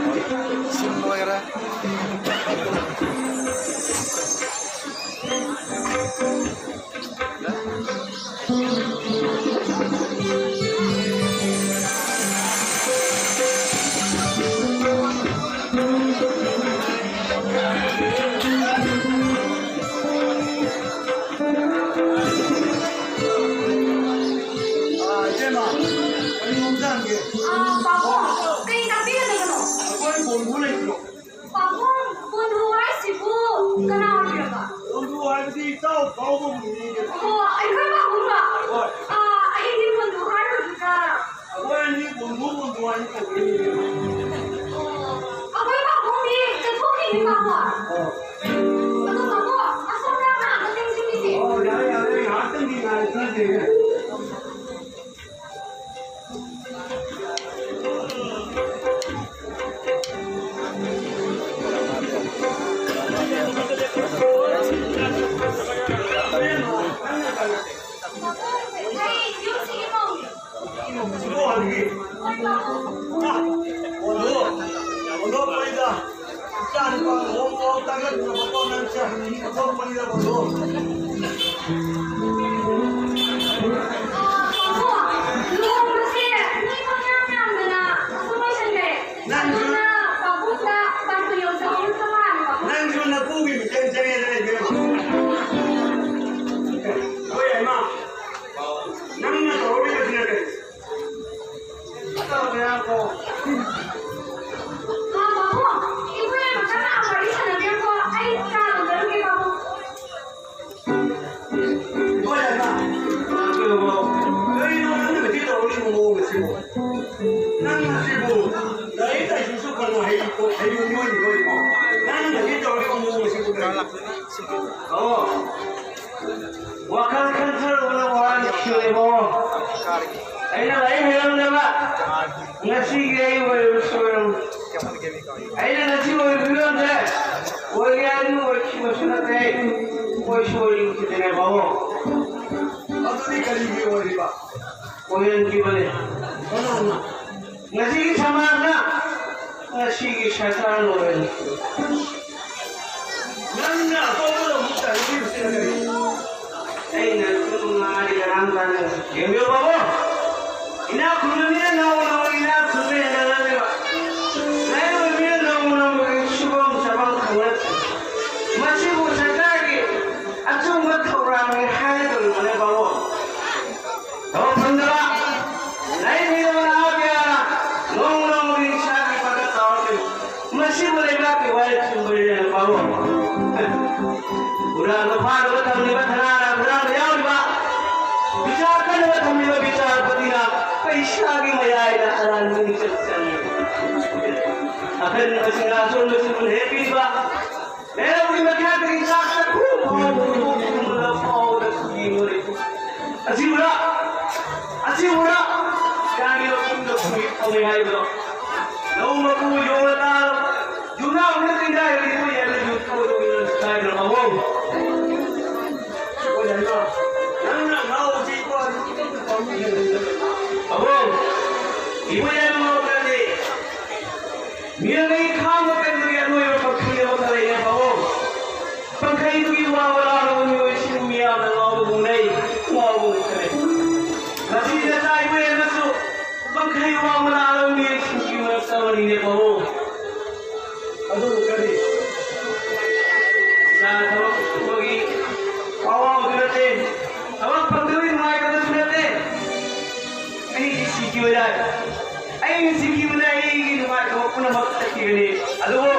ꯁꯤꯝ ꯂꯣꯏꯈꯔꯦ꯫ ꯐꯥꯎꯕꯕꯨ ꯃꯤꯒꯤ ꯑꯣ, ꯑꯩꯈꯣꯏ ꯄꯥꯕꯨꯡꯂꯣ? ꯍꯣꯏ꯫ ꯑꯥ, ꯑꯩꯗꯤ ꯕꯣꯟꯗꯨ ꯍꯥꯏꯔꯨꯕꯗ꯫ ꯑꯩꯈꯣꯏ ꯑꯅꯤ ꯕꯣꯟꯗꯨ, ꯕꯣꯟꯗꯨ ꯍꯥꯏꯅ ꯀꯧꯕꯅꯤ꯫ ꯑꯣ, ꯑꯩꯈꯣꯏ ꯄꯥꯕꯨꯡꯗꯤ ꯆꯠꯊꯣꯛꯈꯤꯅꯤ, ꯄꯥꯕꯨꯡ꯫ ꯑꯣ꯫ ꯑꯗꯣ, ꯄꯥꯕꯨꯡ, ꯑꯁꯣꯝꯗ ꯉꯥꯏꯍꯥꯛꯇ ꯆꯪꯁꯤꯟꯈꯤꯁꯦ꯫ ꯑꯣ, ꯌꯥꯔꯦ, ꯌꯥꯔꯦ, ꯉꯥꯏꯍꯥꯛꯇꯪꯗꯤ ꯉꯥꯏꯈꯤꯁꯦ꯫ ꯑꯥ, ꯄꯥꯕꯨꯡ, ꯂꯨꯍꯣꯡꯕꯁꯦ ꯃꯤ ꯄꯪꯌꯥꯝ ꯌꯥꯝꯗꯅ ꯑꯗꯨꯝ ꯂꯣꯏꯁꯟꯈ꯭ꯔꯦ꯫ ꯅꯪꯁꯨ ꯑꯗꯨꯅ ꯄꯥꯕꯨꯡꯗ ꯕꯥꯔꯇꯣꯟ ꯌꯧꯖꯍꯧꯔꯣꯏꯗꯕ ꯃꯥꯜꯂꯦ, ꯄꯥꯕꯨꯡ꯫ ꯅꯪꯁꯨ ꯅꯄꯨꯒꯤ ꯃꯤꯆꯪ ꯆꯪꯉꯦꯗꯅ, ꯏꯕꯦꯝꯃ꯫ ꯍꯣꯏ, ꯏꯃꯥ꯫ ꯅꯪꯅ ꯇꯧꯍꯧꯔꯤꯕꯁꯤꯅ ꯀꯔꯤ? ꯑꯥ, ꯄꯥꯕꯨꯡ, ꯏꯄꯨ ꯏꯕꯦꯝꯃ ꯈꯔ ꯋꯥꯔꯤ ꯁꯥꯟꯅꯕꯤꯔꯨꯀꯣ, ꯑꯩ ꯆꯥ ꯂꯣꯟꯖꯔꯨꯒꯦ, ꯄꯥꯕꯨꯡ꯫ ꯏꯕꯣ ꯌꯥꯏꯃ, ꯀꯩꯅꯣ ꯅꯪꯅ ꯉꯁꯤ ꯇꯧꯔꯤꯕ ꯃꯑꯣꯡ ꯑꯁꯤꯕꯨ? ꯅꯪ ꯑꯁꯤꯕꯨ ꯂꯥꯏꯔꯤꯛ ꯂꯥꯏꯁꯨꯁꯨ ꯐꯅ ꯍꯩ-, ꯍꯩꯕ ꯃꯤꯑꯣꯏꯅꯤꯀꯣ ꯏꯕꯣ? ꯅꯪꯅ ꯉꯁꯤ ꯇꯧꯔꯤꯕ ꯃꯑꯣꯡ ꯑꯁꯤꯕꯨ ꯀꯔꯤ? ꯑꯣ, ꯋꯥꯈꯜ ꯈꯟꯊꯔꯨꯕꯅ ꯋꯥꯔꯤꯁꯨ ꯏꯕꯣ꯫ ꯑꯩꯅ ꯂꯥꯏꯔꯤꯛ ꯍꯩꯔꯝꯗꯕ ꯉꯁꯤꯒꯤ ꯑꯩ ꯑꯣꯏꯔꯕꯁꯨ ꯑꯣꯏꯔꯝ꯫ ꯑꯩꯅ ꯉꯁꯤ ꯑꯣꯏꯕꯤꯔꯝꯗ꯭ꯔꯦ, ꯑꯣꯏꯒꯦ ꯍꯥꯏꯗꯨꯅ ꯑꯣꯏꯈꯤꯕꯁꯨ ꯅꯠꯇꯦ, ꯑꯣꯏꯁꯨ ꯑꯣꯏꯅꯤꯡꯈꯤꯗ꯭ꯔꯦ ꯕꯥꯕꯣ꯫ ꯑꯗꯨꯗꯤ ꯀꯔꯤꯒꯤ ꯑꯣꯏꯔꯤꯕ? ꯑꯣꯏꯍꯟꯈꯤꯕꯅꯦ꯫ ꯀꯅꯥꯅ? ꯉꯁꯤꯒꯤ ꯁꯃꯥꯖꯅ, ꯉꯁꯤꯒꯤ ꯁꯔꯀꯥꯔꯅ ꯑꯣꯏꯍꯟꯈꯤꯕꯅꯦ꯫ ꯅꯪꯅ ꯑꯇꯣꯞꯄꯗ ꯑꯃꯨꯛ ꯇꯥꯏꯅꯔꯤꯕꯁꯤꯅ ꯀꯔꯤ? ꯑꯩꯅ ꯁꯨꯝ ꯉꯥꯡꯉꯗꯤ ꯀꯅꯥꯝ ꯇꯥꯟꯅꯔꯣꯏ꯫ ꯌꯦꯡꯕꯤꯌꯨ ꯕꯥꯕꯨ, ꯏꯅꯥꯛ ꯈꯨꯟꯕ ꯃꯤꯅ ꯅꯣꯡꯃ ꯅꯣꯡꯃꯒꯤ ꯏꯅꯥꯛ ꯈꯨꯟꯕ ꯍꯦꯟꯒꯠꯂꯛꯂꯤꯕ, ꯂꯥꯏꯔꯕ ꯃꯤꯅ ꯅꯣꯡꯃ ꯅꯣꯡꯃꯒꯤ ꯁꯨꯐꯝ ꯆꯥꯐꯝ ꯈꯪꯂꯛꯇ꯭ꯔꯦ꯫ ꯃꯁꯤꯕꯨ ꯁꯔꯀꯥꯔꯒꯤ ꯑꯆꯨꯝꯕ ꯊꯧꯔꯥꯡꯅꯤ ꯍꯥꯏꯒꯗꯧꯔꯤꯕꯅꯦ ꯕꯥꯕꯨ꯫ ꯊꯕꯛ ꯐꯪꯗꯕ, ꯂꯥꯏꯔꯤꯛ ꯍꯩꯇꯕ ꯅꯍꯥ ꯀꯌꯥꯅ ꯅꯣꯡꯃ ꯅꯣꯡꯃꯒꯤ ꯏꯁꯥꯒꯤ ꯄꯥꯡꯒꯜ ꯆꯥꯎꯔꯛꯂꯤꯕ, ꯃꯁꯤꯕꯨ ꯂꯩꯕꯥꯛꯀꯤ ꯋꯥꯔꯦꯞ ꯁꯤꯟꯕꯅꯤꯅ ꯕꯥꯕꯨ꯫ ꯍꯨꯔꯥꯟꯕ ꯐꯥꯅꯕ ꯊꯝꯂꯤꯕ ꯑꯔꯥꯟꯕꯒꯤ ꯆꯠ ꯆꯠꯂꯤ꯫ ꯑꯈꯟꯕꯁꯤꯡꯅ ꯑꯁꯣꯟꯕꯁꯤꯡꯕꯨ ꯍꯦꯛꯄꯤꯕ, ꯂꯩꯔꯧꯒꯤ ꯃꯈꯥꯗꯒꯤ ꯆꯥꯛ ꯆꯥꯛꯈꯨꯝ ꯐꯥꯎꯕ ꯍꯨꯟꯗꯣꯛꯇꯨꯅ ꯐꯥꯎꯕꯗ ꯌꯦꯡꯂꯨꯔꯦ꯫ ꯑꯁꯤꯕꯨꯔꯥ, ꯑꯁꯤꯕꯨꯔꯥ ꯀꯥꯡꯒꯤ ꯃꯈꯨꯝꯗ ꯈꯨꯃꯤ ꯐꯝꯃꯤ ꯍꯥꯏꯕꯗꯣ? ꯂꯧ ꯃꯀꯨ ꯌꯣꯜꯂ ꯇꯥꯔꯕ ꯌꯨꯝꯅꯥꯎꯅ ꯀꯩꯗꯥꯏꯗꯒꯤ ꯃꯣꯏ ꯌꯥꯝꯅ ꯌꯨꯝ ꯊꯣꯛꯑꯗꯧꯒꯤꯅꯣ ꯍꯥꯏꯕ꯭ꯔꯣ ꯃꯃꯧ? ꯅꯪꯅ ꯉꯥꯎꯕꯁꯤ ꯏꯕꯣ, ꯑꯕꯣ, ꯏꯕꯣ ꯌꯥꯏꯃ ꯉꯥꯎꯕ꯭ꯔꯗꯤ? ꯃꯤꯑꯣꯏꯕꯒꯤ ꯈꯥꯡꯕ ꯀꯟꯕꯒꯤ ꯑꯅꯣꯏꯕ ꯄꯥꯡꯈꯩ ꯑꯃꯈꯛ ꯂꯩꯔꯦ, ꯄꯥꯕꯨꯡ꯫ ꯄꯥꯡꯈꯩꯗꯨꯒꯤ ꯋꯥ ꯋꯥꯔꯥ ꯂꯧꯕ ꯃꯤꯑꯣꯏꯁꯤꯡꯕꯨ ꯃꯤꯌꯥꯝꯅ ꯉꯥꯎꯕꯒꯨꯝ ꯂꯩ, ꯉꯥꯎꯕꯒꯨꯝ ꯈꯜꯂꯦ꯫ ꯃꯁꯤꯗ ꯇꯥꯏꯕ ꯑꯣꯏꯔꯒꯁꯨ ꯄꯥꯡꯈꯩ ꯋꯥ ꯋꯥꯔꯥ ꯂꯧꯕ ꯃꯤꯑꯣꯏꯁꯤꯡꯒꯤ ꯃꯔꯛꯇ ꯑꯃꯅꯤꯅꯦ, ꯄꯥꯕꯨꯡ꯫ ꯑꯗꯨꯕꯨ ꯀꯔꯤ? ꯏꯁꯥꯅ ꯊꯕꯛ ꯁꯨꯕꯒꯤ ꯑꯋꯥꯕꯁꯨ ꯅꯠꯇꯦ, ꯊꯕꯛ ꯐꯪꯗꯕꯒꯤ ꯅꯨꯡꯉꯥꯏꯇꯕꯁꯨ ꯅꯠꯇꯦ꯫ ꯑꯩꯒꯤ ꯁꯤꯈꯤꯕ ꯌꯥꯏ, ꯑꯩꯒꯤ ꯁꯤꯈꯤꯕꯅ ꯑꯩꯒꯤ ꯅꯨꯡꯉꯥꯏꯇꯕ ꯄꯨꯝꯅꯃꯛ ꯆꯠꯈꯤꯒꯅꯤ꯫ ꯑꯗꯨꯕꯨ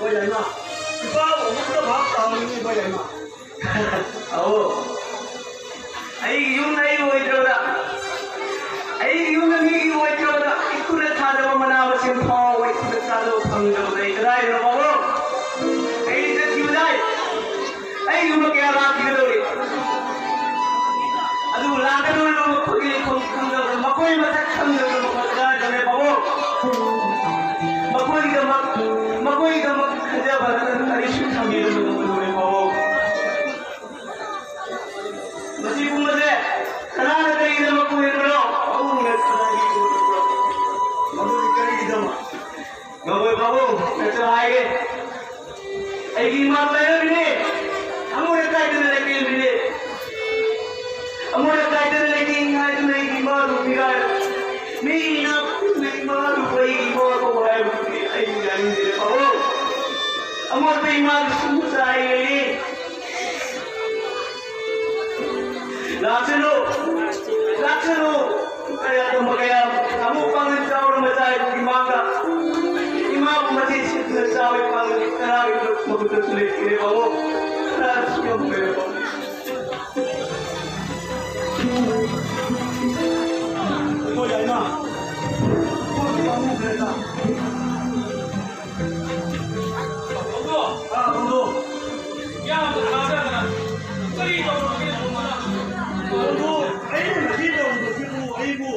ꯍꯣꯏ, ꯌꯥꯏꯃ꯫ ꯏꯄꯥꯕꯨ ꯑꯃꯨꯛꯇ ꯚꯥꯞ ꯇꯥꯍꯟꯅꯤꯡꯉꯤ, ꯍꯣꯏ, ꯌꯥꯏꯃ꯫ ꯑꯧ꯫ ꯑꯩꯒꯤ ꯌꯨꯝꯗ ꯑꯩꯒꯤ ꯑꯣꯏꯗ꯭ꯔꯕꯗ, ꯑꯩꯒꯤ ꯌꯨꯝꯗ ꯃꯤꯒꯤ ꯑꯣꯏꯗ꯭ꯔꯕꯗ, ꯏꯈꯨꯠꯅ ꯊꯥꯗꯕ ꯃꯅꯥ ꯃꯁꯤꯡ ꯐꯥꯎꯕ ꯏꯈꯨꯠꯅ ꯊꯥꯗꯕ ꯐꯪꯗꯕꯗ ꯑꯩ ꯀꯗꯥꯏꯗꯅꯣ ꯄꯥꯕꯨꯡ? ꯑꯩ ꯆꯠꯈꯤꯕꯗꯥꯏ ꯑꯩꯒꯨꯝꯕ ꯀꯌꯥ ꯂꯥꯛꯈꯤꯒꯗꯧꯔꯤ? ꯑꯗꯨꯕꯨ ꯂꯥꯛꯀꯗꯧꯔꯤꯕ ꯃꯈꯣꯏꯒꯤ ꯂꯩꯐꯝ ꯈꯪꯗꯕꯗ, ꯃꯈꯣꯏ ꯃꯁꯛ ꯈꯪꯗꯕꯗ ꯃꯈꯣꯏ ꯀꯗꯥꯏꯗꯅꯣ ꯄꯥꯕꯨꯡ? ꯃꯈꯣꯏꯒꯤꯗꯃꯛ, ꯃꯈꯣꯏꯒꯤꯗꯃꯛ ꯈꯟꯖꯕ ꯀꯔꯤꯁꯨ ꯊꯝꯕꯤꯔꯝꯕ ꯉꯝꯂꯣꯏ ꯄꯥꯕꯨꯡ꯫ ꯃꯁꯤꯒꯨꯝꯕꯁꯦ ꯀꯅꯥꯅ ꯀꯔꯤꯒꯤꯗꯃꯛ ꯄꯨꯔꯤꯕꯅꯣ? ꯄꯥꯕꯨꯡꯅ ꯀꯅꯥꯒꯤ ꯄꯨꯔꯤꯕꯅꯣ? ꯃꯗꯨꯗꯤ ꯀꯔꯤꯒꯤꯗꯃꯛ? ꯉꯝꯃꯣꯏ ꯄꯥꯕꯨꯡ, ꯅꯠꯇ꯭ꯔ ꯍꯥꯏꯒꯦ꯫ ꯑꯩꯒꯤ ꯏꯃꯥ ꯂꯩꯔꯝꯃꯤꯅꯦ꯫ ꯑꯃꯣꯠ ꯑꯀꯥꯏꯗꯅ ꯂꯩꯔꯝꯃꯤꯅꯦ꯫ ꯑꯃꯣꯠ ꯑꯀꯥꯏꯗꯅ ꯂꯩꯇꯦ ꯍꯥꯏꯗꯨꯅ ꯑꯩꯒꯤ ꯏꯃꯥꯕꯨ ꯃꯤꯔꯥꯏ꯫ ꯃꯤꯅ ꯏꯃꯥꯗꯨ ꯑꯩꯒꯤ ꯏꯃꯥꯕꯨ ꯍꯥꯏꯕꯗꯨꯗꯤ ꯑꯩ ꯌꯥꯅꯤꯡꯗꯦ ꯄꯥꯕꯨꯡ꯫ ꯑꯃꯣꯠꯄ ꯏꯃꯥꯗꯨ ꯁꯨꯝ ꯆꯥꯏ ꯂꯩꯌꯦ꯫ ꯂꯥꯛꯁꯅꯨ, ꯂꯥꯛꯁꯅꯨ꯫ ꯀꯌꯥ ꯇꯝꯕ ꯀꯌꯥ, ꯊꯃꯨ ꯄꯥꯡꯒꯜ ꯆꯥꯎꯔ ꯃꯆꯥ ꯍꯥꯏꯕꯒꯤ ꯃꯥꯡꯗ ꯏꯃꯥꯕꯨ ꯃꯆꯦ ꯁꯤꯠꯅ ꯆꯥꯎꯔ ꯄꯥꯡꯒꯜ ꯇꯔꯥꯒꯤ ꯃꯈꯨꯠꯇꯁꯨ ꯂꯩꯈꯤꯔꯦ ꯄꯥꯕꯨꯡ꯫ ꯇꯔꯥꯗꯁꯨ ꯉꯝꯈ꯭ꯔꯦ ꯄꯥꯕꯨꯡ꯫ ꯍꯧꯗꯣꯛ! ꯍꯧꯗꯣꯛ! ꯌꯥꯝꯅ ꯊꯥꯖꯗꯅ ꯀꯔꯤ ꯇꯧꯔꯒꯦ ꯇꯧꯕꯅ? ꯍꯧꯗꯣꯛ! ꯑꯩꯅ ꯉꯁꯤ ꯇꯧꯔꯤꯕꯁꯤꯕꯨ ꯑꯩꯕꯨ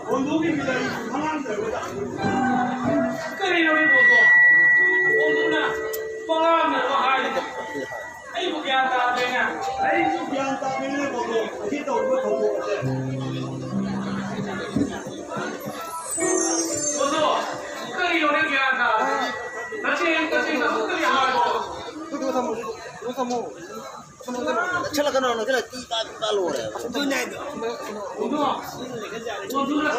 ꯍꯧꯗꯣꯛꯀꯤ ꯃꯤꯗ ꯑꯩꯕꯨ ꯃꯉꯥꯡ ꯇꯧꯔꯒ ꯀꯔꯤꯅꯣ ꯏꯕꯣꯗꯣ? ꯍꯧꯗꯣꯛꯅ ꯃꯉꯥꯡꯅ ꯍꯥꯏꯔꯤꯗꯣ? ꯑꯩꯕꯨ ꯒ꯭ꯌꯥꯟ ꯇꯥꯗ꯭ꯔꯦꯅꯦ꯫ ꯑꯩꯁꯨ ꯒ꯭ꯌꯥꯟ ꯇꯥꯗ꯭ꯔꯦꯅꯦ ꯕꯣꯟꯗꯣ꯫ ꯉꯁꯤ ꯇꯧꯔꯤꯕ ꯊꯧꯗꯣꯛ ꯑꯁꯦ꯫ ꯕꯣꯟꯗꯣ, ꯀꯔꯤꯅꯣꯅꯦ ꯒ꯭ꯌꯥꯟ ꯇꯥꯗ꯭ꯔꯦ? ꯅꯆꯦ, ꯅꯆꯦ, ꯅꯆꯦ ꯀꯔꯤ ꯍꯥꯏꯕꯅꯣ? ꯅꯛꯁꯜꯂꯛꯀꯅꯣ, ꯅꯛꯁꯜꯂꯛ-, ꯇꯤ ꯄꯥ, ꯇꯤ ꯄꯥ ꯂꯣꯏꯔꯦ꯫ ꯕꯣꯟꯗꯣ, ꯕꯣꯟꯗꯣꯅ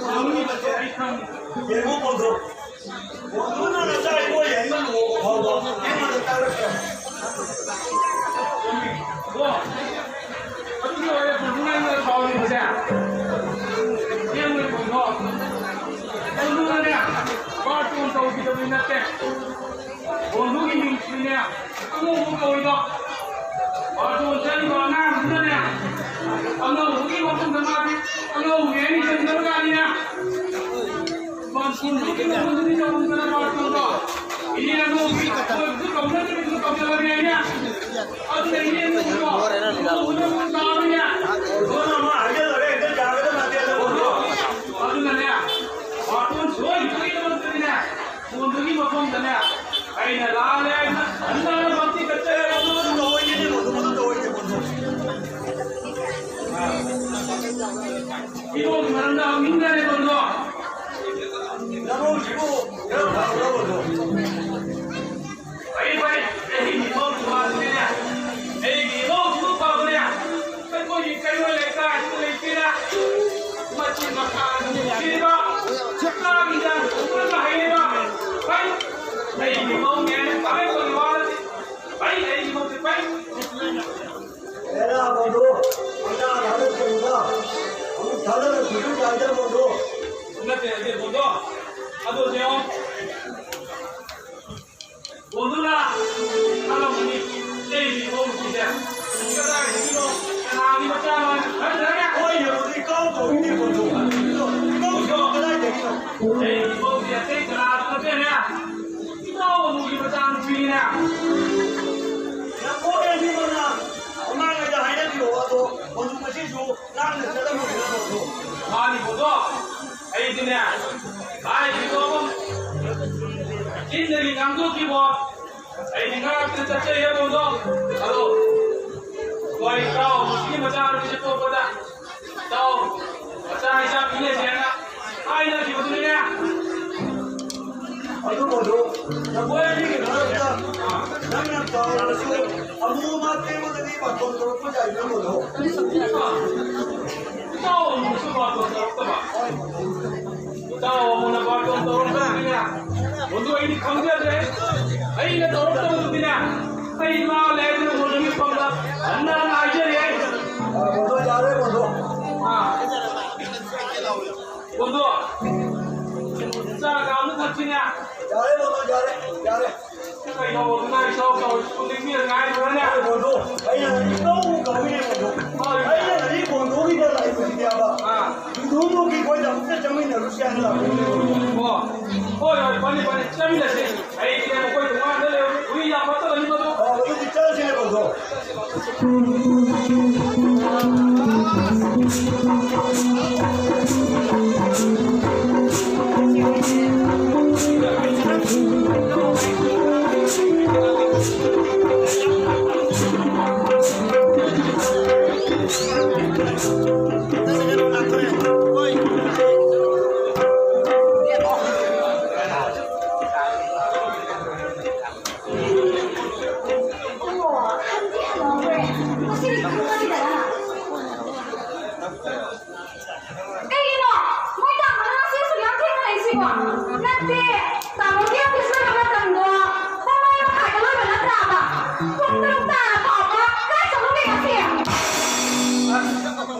ꯉꯥꯡꯉꯤꯕꯁꯦ ꯑꯩ ꯈꯪꯉꯤ꯫ ꯌꯦꯡꯉꯣ ꯕꯣꯟꯗꯣ꯫ ꯕꯣꯟꯗꯣꯅ ꯅꯆꯥ ꯏꯕꯣ ꯌꯦꯡꯕ ꯂꯨꯍꯣꯡꯕ ꯐꯥꯎꯕ ꯑꯩꯉꯣꯟꯗ ꯇꯥꯔꯛꯇꯦ꯫ ꯑꯣ, ꯑꯗꯨꯒꯤ ꯑꯣꯏꯔꯦ ꯕꯣꯟꯗꯣꯅ ꯑꯩꯉꯣꯟꯗ ꯁꯥꯎꯔꯤꯕꯁꯦ꯫ ꯌꯦꯡꯉꯨ ꯕꯣꯟꯗꯣ꯫ ꯕꯣꯟꯗꯣꯅꯅꯦ, ꯕꯥꯔꯇꯣꯟ ꯇꯧꯈꯤꯗꯕꯗꯤ ꯅꯠꯇꯦ꯫ ꯕꯣꯟꯗꯣꯒꯤ ꯃꯤꯡꯁꯤꯅꯦ, ꯑꯉꯧꯕ ꯀꯧꯏꯗꯣ꯫ ꯕꯥꯔꯇꯣꯟ ꯆꯠꯂꯤꯕ ꯑꯉꯥꯡꯗꯨꯅꯅꯦ, ꯑꯉꯧꯕꯒꯤ ꯃꯐꯝꯗ ꯃꯥꯗꯤ ꯑꯉꯧꯕꯒꯤ ꯍꯥꯏꯅ ꯆꯟꯗꯕ ꯖꯥꯠꯅꯤꯅꯦ꯫ ꯕꯥꯔꯇꯣꯟꯗꯨꯒꯤ ꯃꯐꯝꯗꯨꯗꯤ ꯇꯧꯔꯝꯗꯅ ꯕꯥꯔꯇꯣꯟꯗꯣ꯫ ꯏꯅꯦ ꯑꯉꯧꯕꯤ, ꯑꯩꯈꯣꯏꯕꯨꯁꯨ ꯀꯧꯅꯗꯕꯤꯗꯨ ꯀꯧꯁꯜꯂꯒꯦ ꯍꯥꯏꯅꯦ꯫ ꯑꯗꯨꯅ ꯏꯅꯦ ꯑꯉꯧꯕꯤꯗꯣ, ꯑꯉꯧꯕꯗꯣ ꯑꯃꯨꯛ ꯇꯥꯔꯣꯏꯅꯦ꯫ ꯕꯣꯟꯗꯣ ꯑꯃ ꯍꯥꯏꯖꯜꯂꯒ ꯍꯦꯛꯇ ꯌꯥꯒꯗꯕ ꯅꯠꯇꯦ, ꯑꯗꯣ ꯕꯣꯟꯗꯣ꯫ ꯑꯗꯨꯅꯅꯦ, ꯕꯥꯔꯇꯣꯟ ꯁꯣꯏꯗꯅꯕꯒꯤꯗꯃꯛꯇꯗꯤꯅꯦ, ꯕꯣꯟꯗꯨꯒꯤ ꯃꯐꯝꯗꯅꯦ, ꯑꯩꯅ ꯂꯥꯜꯂꯦ ꯍꯥꯏꯅ ꯍꯟꯅ ꯍꯟꯅ ꯃꯛꯇꯤ ꯆꯠꯆꯔꯦ꯫ ꯃꯗꯨ ꯇꯧꯑꯣꯏꯗꯦꯅꯦ, ꯃꯗꯨ, ꯃꯗꯨ ꯇꯧꯑꯣꯏꯗꯦ, ꯃꯗꯨ꯫ ꯏꯕꯣꯒꯤ ꯃꯔꯝꯗ ꯍꯪꯅꯤꯡꯗꯔꯦ, ꯃꯗꯨ꯫ ꯅꯃꯧꯁꯤꯕꯨ ꯈꯔ ꯐꯕ꯭ꯔꯥ, ꯃꯗꯨ? ꯐꯩ, ꯐꯩ꯫ ꯑꯩꯒꯤ ꯏꯃꯧ ꯅꯨꯄꯥꯗꯨꯅꯦ꯫ ꯑꯩꯒꯤ ꯏꯃꯧꯁꯤꯕꯨ ꯐꯕꯅꯦ꯫ ꯑꯩꯈꯣꯏꯒꯤ ꯀꯩꯔꯣꯜ ꯂꯩꯀꯥꯏꯁꯤꯗ ꯂꯩꯇꯦꯗ꯫ ꯃꯆꯤꯟ ꯃꯈꯥ ꯅꯨꯡꯁꯤꯕ, ꯆꯥꯛ ꯏꯟꯖꯥꯡ ꯊꯣꯡꯕꯒ ꯍꯩꯔꯦꯕ꯫ ꯐꯩ꯫ ꯑꯩꯒꯤ ꯏꯃꯧꯅꯦ ꯍꯥꯏꯅ ꯄꯪꯍꯥꯏ ꯍꯥꯏꯕ ꯋꯥ ꯅꯠꯇꯦ꯫ ꯐꯩ, ꯑꯩꯒꯤ ꯏꯃꯧꯁꯦ ꯐꯩ꯫ ꯍꯦꯔꯥ ꯃꯗꯨ, ꯄꯪꯊꯥ ꯊꯥꯒꯠꯀꯅꯨꯗ꯫ ꯑꯃꯨꯛ ꯊꯥꯒꯠꯂꯛꯄꯁꯨ ꯌꯥꯏꯗ ꯃꯗꯨ꯫ ꯅꯠꯇꯦ, ꯅꯠꯇꯦ, ꯕꯣꯟꯗꯣ꯫ ꯑꯗꯣ ꯌꯦꯡꯉꯣ꯫ ꯕꯣꯟꯗꯨꯅ ꯈꯜꯂꯝꯒꯅꯤ, "ꯑꯩꯒꯤ ꯏꯃꯧ ꯅꯨꯄꯤꯁꯦ ꯀꯗꯥꯏꯗꯒꯤꯅꯣ? ꯀꯅꯥꯒꯤ ꯃꯆꯥꯅꯣ?" ꯍꯥꯏꯅ ꯈꯟꯖꯔꯒ꯫ ꯍꯣꯏꯅꯦ, ꯍꯧꯖꯤꯛ ꯏꯀꯥꯎ ꯀꯥꯎꯏꯅꯦ ꯕꯣꯟꯗꯣ꯫ ꯏꯀꯥꯎ ꯀꯥꯎꯏ ꯀꯗꯥꯏꯗꯒꯤꯅꯣ? ꯑꯩꯒꯤ ꯏꯕꯧꯁꯦ ꯑꯇꯩ ꯀꯅꯥꯁꯨ ꯅꯠꯇꯦꯅꯦ꯫ ꯏꯇꯥꯎ ꯑꯃꯨꯒꯤ ꯃꯆꯥꯅꯨꯄꯤꯅꯤꯅꯦ꯫ ꯅꯀꯣꯛ ꯌꯥꯅꯤꯡꯕꯅ ꯃꯃꯥꯡꯉꯩꯗ ꯍꯥꯏꯅꯕꯤꯔꯛꯑꯣ, ꯑꯗꯣ ꯍꯧꯖꯤꯛ ꯉꯁꯤꯁꯨ ꯉꯥꯡꯅ ꯆꯠꯂꯝꯃꯒꯦ ꯅꯠꯇ꯭ꯔꯣ? ꯃꯥꯅꯤ ꯕꯣꯟꯗꯣ, ꯑꯩꯗꯤꯅꯦ, ꯍꯥꯏꯈꯤꯕ ꯑꯃ ꯆꯤꯟꯗꯒꯤ ꯉꯥꯡꯊꯣꯛꯈꯤꯕ ꯑꯩꯗꯤ ꯉꯥꯛꯇ ꯆꯠꯆꯩꯌꯦ ꯕꯣꯟꯗꯣ꯫ ꯑꯗꯣ ꯍꯣꯏ, ꯏꯇꯥꯎ ꯃꯁꯤꯒꯤ ꯃꯆꯥꯅꯨꯄꯤꯁꯦ ꯄꯣꯛꯄꯗ ꯏꯇꯥꯎ ꯃꯆꯥ ꯏꯆꯥ ꯄꯤꯅꯁꯦꯅ ꯍꯥꯏꯅꯈꯤꯕꯗꯨꯅꯤꯅꯦ꯫ ꯑꯗꯨ ꯕꯣꯟꯗꯣ, ꯅꯈꯣꯏ ꯑꯅꯤꯒꯤ ꯃꯔꯛꯇ ꯅꯪꯅ ꯆꯥꯎꯔꯕꯁꯨ ꯑꯃꯨꯛ ꯑꯃ ꯑꯩꯉꯣꯟꯗꯗꯤ ꯕꯥꯔꯇꯣꯟ ꯇꯧꯔꯛꯄ ꯌꯥꯏꯗꯅ ꯕꯣꯟꯗꯣ꯫ ꯏꯇꯥꯎ ꯑꯃꯨꯛꯁꯨ ꯕꯥꯔꯇꯣꯟ ꯇꯧꯔꯛꯇꯕ꯫ ꯏꯇꯥꯎ ꯑꯃꯨꯛꯅ ꯕꯥꯔꯇꯣꯟ ꯇꯧꯔꯛꯇꯕꯅꯤꯅ ꯃꯗꯨ ꯑꯩꯗꯤ ꯈꯪꯖꯗ꯭ꯔꯦ꯫ ꯑꯩꯅ ꯇꯧꯔꯛꯇꯕꯗꯨꯗꯤꯅꯦ, ꯑꯩ ꯃꯥ ꯂꯩ ꯍꯥꯏꯗꯨꯅ ꯃꯗꯨꯒꯤ ꯐꯝꯗ ꯍꯟꯅ ꯍꯟꯅ ꯍꯥꯏꯖꯔꯤ ꯑꯩ꯫ ꯑ, ꯕꯣꯟꯗꯣ ꯌꯥꯔꯦ, ꯕꯣꯟꯗꯣ꯫ ꯑꯥ꯫ ꯕꯣꯟꯗꯣ꯫ ꯆꯥ ꯀꯥ ꯑꯃ ꯊꯛꯁꯤꯅꯦ꯫ ꯌꯥꯔꯦ ꯕꯣꯟꯗꯣ, ꯌꯥꯔꯦ, ꯌꯥꯔꯦ꯫ ꯀꯩꯅꯣ ꯕꯣꯟꯗꯣ, ꯏꯇꯥꯎ ꯇꯧꯔꯤꯁꯤꯕꯨ ꯂꯤꯛꯅꯦꯁ ꯉꯥꯏꯔꯤꯕ꯭ꯔꯥꯅꯦ? ꯑꯦ ꯕꯣꯟꯗꯣ, ꯑꯩꯅ ꯏꯇꯥꯎꯕꯨ ꯀꯧꯏꯅꯦ ꯕꯣꯟꯗꯣ꯫ ꯍꯣꯏ꯫ ꯑꯩꯅ ꯉꯁꯤ ꯕꯣꯟꯗꯣꯒꯤꯗ ꯂꯥꯛꯏꯕꯁꯤꯗꯤꯕ, ꯑꯥ꯫ ꯂꯨꯍꯣꯡꯕꯒꯤ ꯑꯩꯈꯣꯏꯗ ꯑꯃꯨꯛꯇ ꯆꯪꯃꯤꯟꯅꯔꯨꯁꯤ ꯍꯥꯏꯅ ꯂꯥꯛꯄꯅꯦ ꯕꯣꯟꯗꯣ꯫ ꯑꯣ, ꯍꯣꯏ, ꯍꯣꯏ, ꯐꯅꯤ, ꯐꯅꯤ, ꯆꯪꯃꯤꯟꯅꯁꯤ꯫ ꯑꯩꯗꯤ ꯃꯈꯣꯏ ꯇꯣꯉꯥꯟꯕ ꯂꯩ, ꯍꯨꯏ ꯌꯥꯝ ꯐꯠꯇꯕꯅꯤ ꯃꯗꯨ꯫ ꯑꯣ, ꯑꯗꯨꯗꯤ ꯆꯠꯂꯁꯤꯅꯦ ꯕꯣꯟꯗꯣ꯫ ꯀꯩꯒꯤꯅꯣ? ꯃꯣꯏ ꯇꯥꯃꯣꯅ ꯉꯁꯤ ꯑꯁꯨꯛ ꯌꯥꯝ ꯊꯦꯡꯅ ꯂꯥꯛꯏꯁꯤꯕꯣ? ꯅꯠꯇꯦ, ꯇꯥꯃꯣꯒꯤ ꯑꯣꯐꯤꯁ ꯂꯣꯏꯕ ꯃꯇꯝꯗꯣ ꯄꯨꯡ ꯃꯔꯤ ꯃꯈꯥꯏꯗ ꯂꯣꯏꯕ ꯅꯠꯇ꯭ꯔꯥꯕ? ꯄꯨꯡ ꯇꯔꯨꯛ ꯇꯥꯔꯕ ꯐꯥꯎꯕ ꯀꯥꯏ ꯆꯠꯂꯨꯒꯦ ꯉꯁꯤ? ꯑꯁ,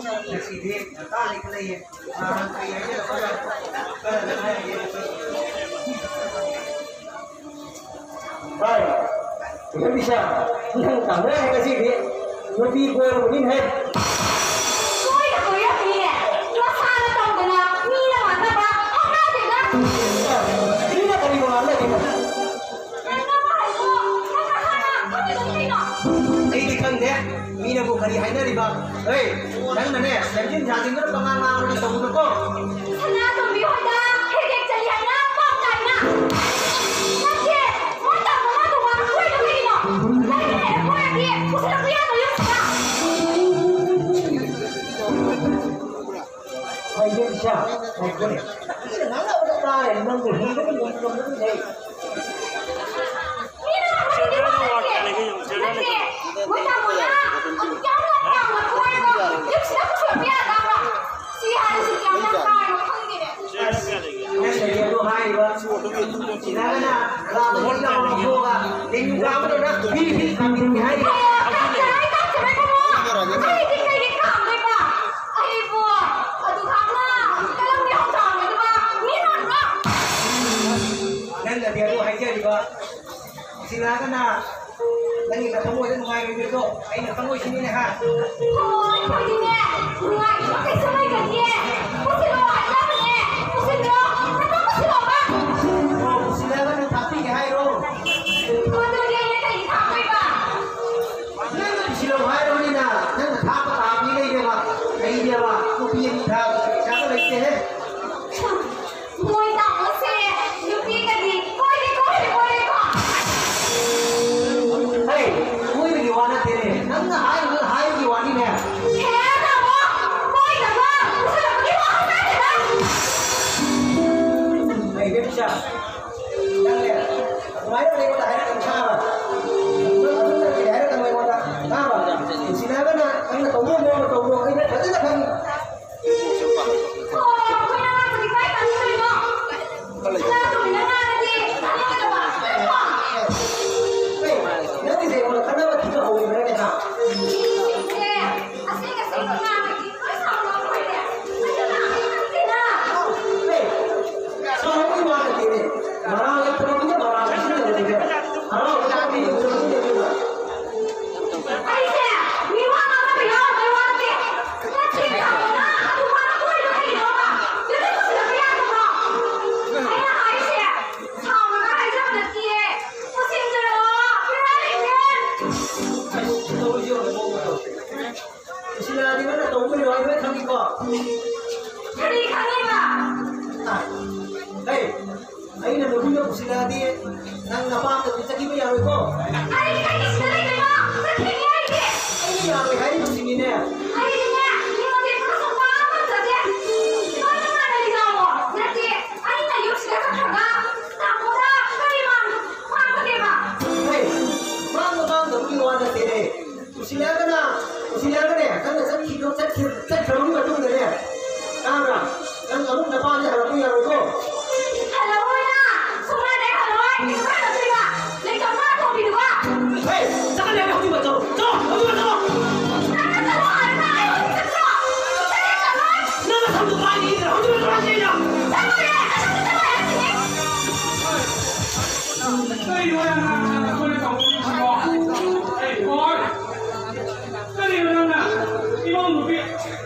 ꯉꯁꯤꯗꯤ ꯉꯟꯇꯥ ꯂꯩꯈꯠꯂꯛꯏꯌꯦ꯫ ꯅꯍꯥꯟ ꯀꯩ ꯍꯥꯏꯖꯤꯜꯂꯛꯄꯒ ꯈꯔ ꯉꯥꯏꯔꯤꯌꯦ꯫ ꯚꯥꯏ, ꯏꯆꯟ ꯕꯤꯁꯥ, ꯅꯪ ꯇꯥꯃꯣ ꯉꯁꯤꯗꯤ ꯅꯨꯄꯤ ꯀꯣꯏꯔꯝꯃꯅꯤꯅꯦ꯫ ꯀꯣꯏꯗ ꯀꯣꯏꯔꯝꯃꯤꯅꯦ꯫ ꯃꯁꯥꯅ ꯇꯧꯗꯅ ꯃꯤꯅ ꯉꯥꯡꯅꯕ ꯍꯧꯅꯗꯦꯗ꯫ ꯃꯤꯅ ꯀꯔꯤꯕꯨ ꯉꯥꯡꯅꯔꯤꯕ? ꯑꯩꯗꯤ ꯈꯪꯗꯦ꯫ ꯃꯤꯅꯕꯨ ꯀꯔꯤ ꯍꯥꯏꯅꯔꯤꯕ? ꯍꯦ, ꯅꯪꯅꯅꯦ, ꯁꯦꯝꯖꯤꯟ ꯁꯥꯖꯤꯟꯗꯨꯅ ꯄꯉꯥꯡ ꯉꯥꯡꯕꯗꯤ ꯇꯧꯒꯅꯨꯀꯣ꯫ ꯁꯅꯥꯇꯣꯝꯕꯤ ꯍꯣꯏꯗ ꯍꯦꯛ ꯍꯦꯛ ꯆꯠꯂꯤ ꯍꯥꯏꯅ ꯄꯥꯎ ꯇꯥꯏꯅ꯫ ꯅꯠꯇꯦ, ꯃꯣꯏ ꯇꯧꯕ ꯃꯥꯗꯣ ꯋꯥ ꯀꯣꯏꯗꯣ ꯀꯩꯒꯤꯅꯣ? ꯂꯩꯔꯦ, ꯀꯣꯏꯔꯗꯤ ꯄꯨꯁꯤꯜꯂꯛꯄ ꯌꯥꯗ꯭ꯔꯣ ꯌꯨꯝꯁꯤꯗ? ꯍꯣꯏ, ꯏꯕꯦꯝꯆꯥ, ꯉꯥꯏꯈꯣꯅꯦ꯫ ꯅꯪꯅ ꯉꯥꯡꯅꯕꯗ ꯇꯥꯔꯦ, ꯅꯪꯕꯨ ꯍꯤꯡꯕꯒꯤ ꯃꯑꯣꯡ ꯉꯝꯅꯕ ꯂꯩ꯫ ꯃꯤꯅ ꯍꯥꯏꯔꯗꯤ ꯋꯥ ꯂꯩꯇꯦ꯫ ꯅꯠꯇꯦ, ꯃꯣꯏ ꯇꯥꯃꯣꯅ ꯑꯗꯨꯛ ꯌꯥꯝꯅ ꯄꯥꯝꯅ ꯀꯣꯏꯔꯒ ꯌꯨꯝꯁꯤꯗ ꯄꯨꯁꯤꯜꯂꯛꯄ ꯌꯥꯗꯕ꯭ꯔꯣ? ꯁꯤ ꯍꯥꯏꯔꯤꯁꯤ ꯀꯌꯥꯝ ꯌꯥꯝ ꯇꯥꯔꯕ ꯈꯪꯗꯦꯅꯦ꯫ ꯅꯪꯅꯗꯤ ꯑꯗꯨ ꯍꯥꯏꯔꯤꯕ ꯁꯤꯅꯒꯅ ꯂꯥꯛꯄ ꯃꯤꯗ ꯑꯃꯨꯛ ꯊꯣꯛꯑꯒ ꯂꯦꯡꯒꯨ ꯀꯥꯕꯗꯧꯅ ꯐꯤꯔ ꯐꯤꯔ ꯈꯥꯝꯖꯤꯟꯒꯦ ꯍꯥꯏꯔꯤ꯫ ꯀꯥꯝꯖꯔꯣꯏ, ꯀꯥꯝꯖꯔꯣꯏ, ꯀꯥꯝꯖꯔꯣꯏ꯫ ꯑꯩꯗꯤ ꯀꯩꯒꯤ ꯈꯥꯝꯗꯣꯏꯕ? ꯑꯩꯕꯨ ꯑꯗꯨ ꯈꯥꯝꯅ ꯀꯂꯝ ꯌꯥꯎ ꯆꯥꯎꯔꯣꯏꯗꯕ ꯃꯤ ꯃꯥꯟꯕ꯭ꯔꯣ? ꯅꯪꯅꯗꯤ ꯑꯗꯨ ꯍꯥꯏꯖꯔꯤꯕ ꯁꯤꯂꯥꯒꯅ ꯅꯪꯒꯤ ꯊꯃꯣꯏꯗ ꯅꯨꯡꯉꯥꯏꯔꯣꯏꯗꯣꯏꯗꯣ ꯑꯩꯅ ꯈꯪꯉꯣꯏꯁꯤꯅꯤꯅꯦ ꯍꯥ? ꯍꯣꯏ, ꯑꯩꯈꯣꯏꯗꯤꯅꯦ ꯅꯨꯡꯉꯥꯏꯇꯕ ꯀꯩꯁꯨ ꯂꯩꯖꯗꯤꯌꯦ꯫ ꯄꯨꯁꯤꯜꯂꯣ ꯍꯥꯏꯖꯕꯅꯦ꯫ ꯄꯨꯁꯤꯜꯂꯣ꯫ ꯅꯪ ꯄꯨꯁꯤꯜꯂꯣꯕ꯫ ꯑꯣ, ꯁꯤꯂꯥꯒ ꯅꯪ ꯊꯥꯛꯄꯤꯒꯦ ꯍꯥꯏꯔꯣ? ꯑꯗꯨꯗꯤ ꯑꯩꯅ ꯀꯩꯒꯤ ꯊꯥꯛꯇꯣꯏꯕ? ꯅꯪꯅ ꯄꯨꯁꯤꯜꯂꯣ ꯍꯥꯏꯔꯕꯅꯤꯅ ꯅꯪꯅ ꯊꯥꯛꯄ ꯇꯥꯕꯅꯤ ꯂꯩꯔꯦꯕ꯫ ꯂꯩꯔꯦꯕ꯫ ꯅꯨꯄꯤ ꯑꯅꯤ ꯊꯥꯕ ꯄꯩꯁꯥꯒ ꯂꯩꯇꯦꯍꯦ꯫ ꯃꯣꯏ ꯇꯥꯃꯣꯁꯦ ꯅꯨꯄꯤꯒꯗꯤ ꯀꯣꯏꯗꯦ, ꯀꯣꯏꯗꯦ, ꯀꯣꯏꯗꯦꯀꯣ? ꯍꯩ, ꯀꯣꯏꯕꯒꯤ ꯋꯥ ꯅꯠꯇꯦꯅꯦ꯫ ꯅꯪꯅ ꯍꯥꯏꯔꯤꯕ, ꯍꯥꯏꯕꯒꯤ ꯋꯥꯅꯤꯅꯦ꯫ ꯍꯦ, ꯇꯥꯃꯣ, ꯀꯣꯏꯅꯕ ꯄꯨꯁꯜꯂꯛꯄꯒꯤ ꯋꯥ ꯍꯥꯏꯗꯦꯗ꯫ ꯍꯩ, ꯏꯕꯦꯝꯆꯥ, ꯅꯪꯅꯦ, ꯑꯗꯨꯃꯥꯏꯅ ꯑꯩꯉꯣꯟꯗ ꯍꯥꯏꯔꯛꯀꯅꯨ, ꯈꯪꯉꯕ? ꯑꯗꯨ, ꯑꯗꯨ ꯅꯠꯇ꯭ꯔꯗꯤ ꯍꯥꯏꯔꯛꯀꯅꯨ ꯑꯩꯉꯣꯟꯗ, ꯈꯪꯉꯕ? ꯅꯨꯡꯁꯤꯅꯔꯒꯅ ꯅꯪꯅ ꯇꯧꯕ ꯃꯑꯣꯡꯗ ꯇꯧꯔꯣ, ꯑꯩꯅ ꯐꯖꯅ ꯈꯪꯉꯤ꯫ ꯅꯪꯒꯤꯁꯦ ꯑꯩꯉꯣꯟꯗ ꯈꯠꯅꯕ ꯊꯤꯕ ꯍꯧꯔꯤꯕ꯭ꯔꯥꯅꯦ, ꯍꯥ? ꯍꯦ, ꯁꯥꯎꯕꯒꯤ ꯋꯥ ꯅꯠꯇꯦꯅꯦ꯫ ꯑꯩꯅ ꯅꯨꯄꯤꯗ ꯄꯨꯁꯤꯜꯂꯛꯑꯗꯤ ꯅꯪ ꯅꯄꯥꯝꯗ ꯆꯠꯈꯤꯕ ꯌꯥꯔꯣꯏꯀꯣ꯫ ꯑꯩ ꯑꯩꯗꯤ ꯁꯤꯗ ꯂꯩꯇꯦꯀꯣ꯫ ꯆꯠꯈꯤꯅꯤ ꯑꯩꯗꯤ꯫ ꯑꯩꯅ ꯌꯥꯔꯣꯏ ꯍꯥꯏꯔꯤꯕꯁꯤꯅꯤꯅꯦ꯫ ꯑꯩꯗꯤꯅꯦ ꯃꯤꯉꯣꯟꯗ ꯄꯨꯔꯛꯄ ꯑꯃ ꯆꯠꯇꯦ꯫ ꯅꯣꯏ ꯅꯃꯥꯟꯅꯕꯤ ꯂꯥꯛꯑꯣ꯫ ꯅꯠꯇꯦ, ꯑꯩꯅ ꯌꯨꯝꯁꯤꯗ ꯆꯠꯈ꯭ꯔꯒ ꯇꯥꯃꯣꯗ ꯀꯔꯤ ꯃꯥꯡ-, ꯃꯥꯡꯕꯅꯦꯕ? ꯍꯦ, ꯃꯥꯡꯕ ꯃꯥꯡꯗꯕꯒꯤ ꯋꯥ ꯅꯠꯇꯦꯅꯦ꯫ ꯎꯁꯤꯜꯂꯛꯑꯒꯅ, ꯎꯁꯤꯜꯂꯛꯑꯒꯅꯦ, ꯅꯪꯅ ꯆꯠꯈꯤꯕ, ꯆꯠꯈꯤ-, ꯆꯠꯈ꯭ꯔꯕ ꯃꯇꯨꯡꯗꯅꯦ, ꯇꯥꯕ꯭ꯔꯥ? ꯅꯪ ꯑꯃꯨꯛ ꯅꯄꯥꯝꯗ ꯍꯜꯂꯛꯄ ꯌꯥꯔꯣꯏꯀꯣ꯫ ꯍꯜꯂꯛꯑꯣꯏꯅ! ꯁꯨꯡꯍꯜ ꯍꯦꯛ ꯍꯜꯂꯛꯑꯣꯏ! ꯀꯩꯗꯧꯕꯩ ꯍꯜꯂꯛꯇꯣꯏꯕ? ꯂꯩꯇꯕ ꯉꯥ ꯊꯣꯡꯕꯤꯗꯨꯕꯣ? ꯍꯦ! ꯆꯠꯀꯅꯤ ꯍꯥꯏꯕ ꯍꯧꯖꯤꯛꯃꯛ ꯆꯠꯂꯣ! ꯆꯠꯂꯣ! ꯍꯧꯖꯤꯛꯃꯛ ꯆꯠꯂꯣ! ꯅꯪꯅ ꯆꯠꯂꯣ ꯍꯥꯏꯔꯒ ꯑꯩ ꯍꯧꯖꯤꯛ ꯆꯠꯂꯣ! ꯆꯠꯂꯣ! ꯅꯪ ꯅꯁꯝꯗꯣ ꯄꯥꯏꯅꯤ! ꯍꯧꯖꯤꯛꯃꯛ ꯆꯠꯂꯣ ꯍꯥꯏꯁꯤꯅꯦ ꯑꯩꯅ! ꯆꯠꯂꯣꯏꯌꯦ! ꯑꯩ ꯍꯧꯖꯤꯛ ꯆꯠꯂꯣ ꯍꯥꯏꯁꯤꯅꯦ! ꯀꯩꯅꯣ ꯅꯪꯅ ꯑꯩꯈꯣꯏꯅ ꯇꯧꯔꯤꯁꯤꯕꯣ? ꯑꯩ ꯍꯣꯏ! ꯀꯔꯤꯅꯣ ꯅꯪꯅ ꯏꯃꯧ ꯅꯨꯄꯤ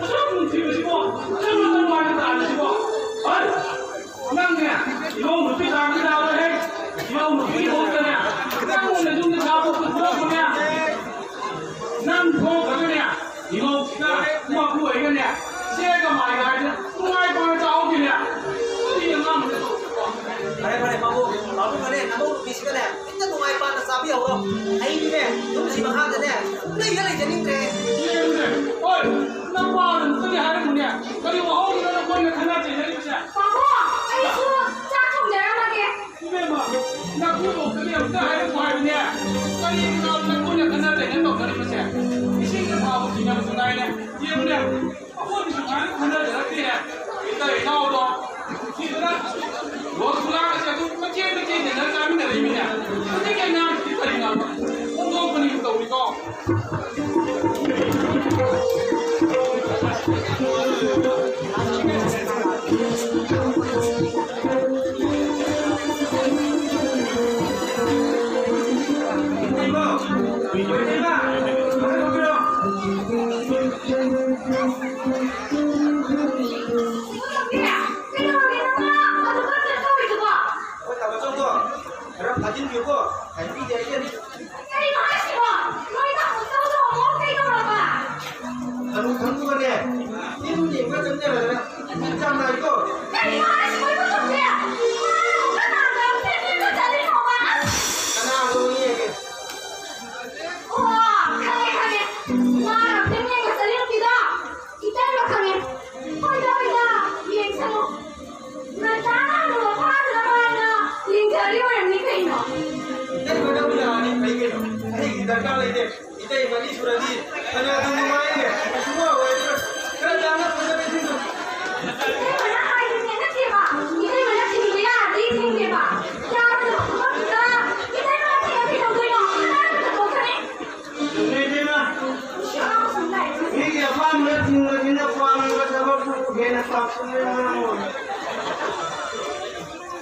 ꯑꯁꯨꯛ ꯅꯨꯡꯁꯤꯕꯁꯤꯕꯣ? ꯆꯠꯂꯣ, ꯆꯠꯂꯣ ꯍꯥꯏꯅ ꯇꯥꯜꯂꯤꯁꯤꯕꯣ? ꯍꯣꯏ! ꯅꯪꯅꯦ ꯏꯃꯧ ꯅꯨꯄꯤ ꯇꯥꯟꯕ ꯌꯥꯔꯣꯏꯍꯦ! ꯏꯃꯧ ꯅꯨꯄꯤꯒꯤ ꯃꯍꯨꯠꯇꯅꯦ, ꯅꯪꯅ ꯌꯨꯝꯗ ꯁꯥꯕ ꯄꯨꯊꯣꯛꯄꯅꯦ꯫ ꯅꯪ ꯊꯣꯛꯈ꯭ꯔꯒꯅꯦ, ꯏꯃꯧꯁꯤꯒ ꯃꯄꯨ ꯑꯣꯏꯒꯅꯦ, ꯆꯦꯒ ꯃꯥꯏꯒ ꯍꯥꯏꯗꯅ ꯅꯨꯡꯉꯥꯏ ꯄꯥꯏꯅ ꯆꯥꯍꯧꯈꯤꯅꯦ꯫ ꯀꯔꯤ ꯑꯉꯥꯡꯅꯣ? ꯐꯔꯦ, ꯐꯔꯦ, ꯃꯕꯨ, ꯃꯕꯨ ꯐꯔꯦ, ꯅꯃꯧ ꯅꯨꯄꯤꯁꯤꯒꯅꯦ, ꯍꯦꯛꯇ ꯅꯨꯡꯉꯥꯏ ꯄꯥꯟꯅ ꯆꯥꯕꯤꯍꯧꯔꯣ꯫ ꯑꯩꯗꯤꯅꯦ, ꯌꯨꯝꯁꯤ ꯃꯈꯥꯗꯅꯦ, ꯁꯨꯡꯂꯩ ꯍꯦꯛ ꯂꯩꯖꯅꯤꯡꯗ꯭ꯔꯦ꯫ ꯌꯦꯡꯉꯨꯅꯦ, ꯍꯣꯏ, ꯅꯄꯥꯅ ꯑꯃꯨꯛꯇꯗꯤ ꯍꯥꯏꯔꯝꯃꯨꯅꯦ, ꯀꯔꯤ ꯋꯥꯍꯧꯗꯨꯅ ꯅꯈꯣꯏꯅ ꯈꯠꯅ ꯆꯩꯅꯔꯤꯕꯁꯦ? ꯄꯥꯕꯨꯡ, ꯑꯩꯁꯨ ꯆꯥꯛ ꯊꯣꯡꯖꯔꯝꯃꯒꯦ꯫ ꯏꯕꯦꯝꯃ, ꯅꯀꯨꯕꯣꯛꯇꯗꯤ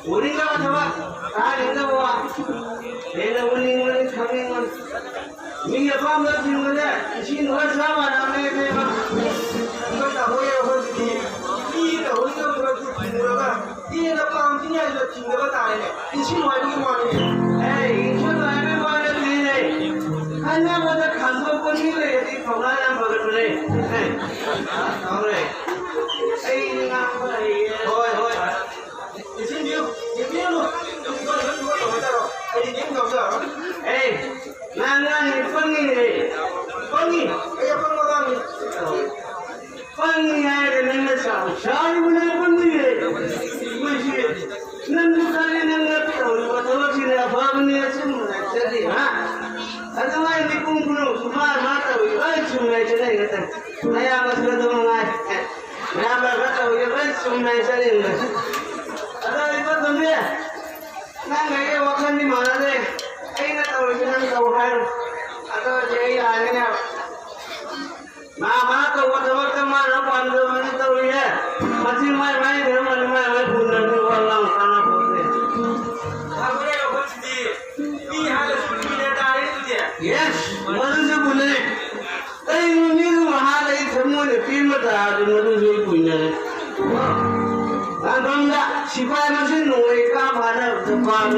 ꯎꯅꯤꯡꯗꯕ ꯊꯕꯛ, ꯇꯥꯅꯤꯡꯗꯕ ꯋꯥ, ꯍꯦꯟꯅ ꯎꯅꯤꯡꯕꯅꯤ, ꯈꯪꯅꯤꯡꯕꯅꯤ꯫ ꯃꯤꯒꯤ ꯑꯄꯥꯝꯕ ꯊꯤꯡꯕꯗ ꯏꯁꯤꯡ ꯈꯔ ꯆꯞ ꯃꯥꯟꯅꯕꯅꯦ, ꯏꯕꯦꯝꯃ꯫ ꯑꯩꯈꯣꯏ ꯇꯧꯍꯣꯏ, ꯑꯩꯈꯣꯏꯒꯤꯗꯤ ꯃꯤ ꯇꯧꯍꯣꯏꯗꯕ ꯊꯕꯛꯇꯤ ꯊꯤꯡꯉꯨꯔꯒ, ꯏꯅ ꯄꯥꯝꯗ꯭ꯔꯤꯉꯩꯗ ꯊꯤꯡꯗꯕ ꯇꯥꯔꯦꯅꯦ꯫ ꯏꯁꯤꯡ ꯍꯥꯏꯕꯒꯤ ꯋꯥꯅꯤꯅꯦ꯫ ꯑꯦ, ꯏꯁꯤꯡ ꯍꯥꯏꯕꯒꯤ ꯋꯥ ꯅꯠꯇꯦꯅꯦ꯫ ꯈꯟꯅꯕꯗ ꯈꯟꯗꯣꯛꯄ ꯃꯤ ꯂꯩꯔꯗꯤ ꯊꯧꯅꯥ ꯌꯥꯝ ꯐꯒꯠꯄꯅꯦ꯫ ꯑꯦ, ꯇꯧꯔꯦ꯫ ꯑꯩ ꯉꯥꯡꯕ ꯍꯩꯌꯦ꯫ ꯍꯣꯏ, ꯍꯣꯏ꯫ ꯌꯦꯡꯕꯤꯌꯨ, ꯌꯦꯡꯕꯤꯌꯨ꯫ ꯑꯩꯗꯤ ꯀꯩꯝ ꯇꯧꯖꯔꯣꯏ꯫ ꯑꯦ, ꯅꯪ ꯉꯥꯡꯉꯤ ꯄꯪꯉꯤꯅꯦ꯫ ꯄꯪꯉꯤ꯫ ꯑꯩ ꯑꯄꯪꯕ ꯑꯉꯥꯡꯅꯤ꯫ ꯄꯪꯉꯤ ꯍꯥꯏꯔꯒ ꯅꯪꯅ ꯆꯥꯎ ꯁꯥꯔꯤꯕꯅ ꯄꯪꯉꯤꯅꯦ꯫ ꯃꯁꯤ ꯅꯪꯁꯨ ꯈꯪꯉꯦ, ꯅꯪꯅ ꯇꯧꯔꯤꯕ ꯊꯕꯛꯁꯤꯅ ꯑꯐꯕꯅꯤ, ꯑꯆꯨꯝꯕ ꯅꯠꯆꯗꯦ, ꯍꯥ? ꯑꯗꯨꯃꯥꯏꯅ ꯃꯤꯄꯨꯝ ꯈꯨꯗꯤꯡꯃꯛꯁꯨ ꯃꯥ ꯃꯥ ꯇꯧꯔꯤꯕ ꯂꯣꯏ ꯆꯨꯝꯅ ꯆꯠꯅꯩ ꯉꯥꯛꯇꯅꯤ꯫ ꯑꯌꯥꯝꯕꯁꯨ ꯑꯗꯨ ꯃꯉꯥꯏ꯫ ꯑꯌꯥꯝꯕ ꯈꯔ ꯇꯧꯔꯤꯕ ꯂꯣꯏ ꯆꯨꯝꯅ ꯆꯠꯅꯤꯡꯕ꯫ ꯑꯗꯣ ꯏꯕꯣ ꯇꯣꯝꯕꯤ, ꯅꯪ ꯑꯩꯒ ꯋꯥꯈꯜꯗꯤ ꯃꯥꯟꯅꯗꯦ꯫ ꯑꯩꯅ ꯇꯧꯔꯤꯁꯤ ꯅꯪ ꯇꯧ ꯍꯥꯏꯔꯣ꯫ ꯑꯗꯨ ꯑꯣꯏꯔꯗꯤ ꯑꯩ ꯌꯥꯔꯅꯤꯅꯦ꯫ ꯃꯥ ꯃꯥ ꯇꯧꯕ ꯊꯕꯛꯇ ꯃꯥꯅ ꯄꯥꯝꯖꯕꯅꯤ ꯇꯧꯔꯤꯁꯦ꯫ ꯃꯁꯤ ꯃꯥꯏ ꯃꯥꯏ ꯂꯩꯔꯝꯃꯅꯤ, ꯃꯥꯏ ꯃꯥꯏ ꯄꯨꯟꯗ꯭ꯔꯗꯤ ꯋꯥ ꯉꯥꯡ ꯀꯥꯟꯅꯄꯣꯠꯇꯦ꯫ ꯐꯕꯅꯦ ꯑꯩꯈꯣꯏꯁꯤꯗꯤ꯫ ꯃꯤ ꯍꯥꯠꯂꯁꯨ ꯀꯨꯏꯅ ꯇꯥꯔꯦ ꯑꯗꯨꯗꯤ꯫ ꯌꯦꯁ, ꯃꯗꯨꯁꯨ ꯄꯨꯟꯅꯅꯦ꯫ ꯀꯔꯤꯒꯨꯝꯕ ꯃꯤꯗꯨ ꯃꯍꯥꯛ ꯑꯩ ꯊꯃꯣꯏꯅ ꯄꯦꯟꯕ ꯇꯥꯔꯗꯤ ꯃꯗꯨꯁꯨ ꯑꯩ ꯀꯨꯏꯅꯔꯦ꯫ ꯂꯥꯟꯐꯝꯗ ꯁꯤꯐꯥꯏ ꯃꯁꯦꯟ ꯅꯣꯡꯃꯩ ꯀꯥꯞ ꯐꯥꯅꯕꯗ ꯄꯥꯝꯃꯤ꯫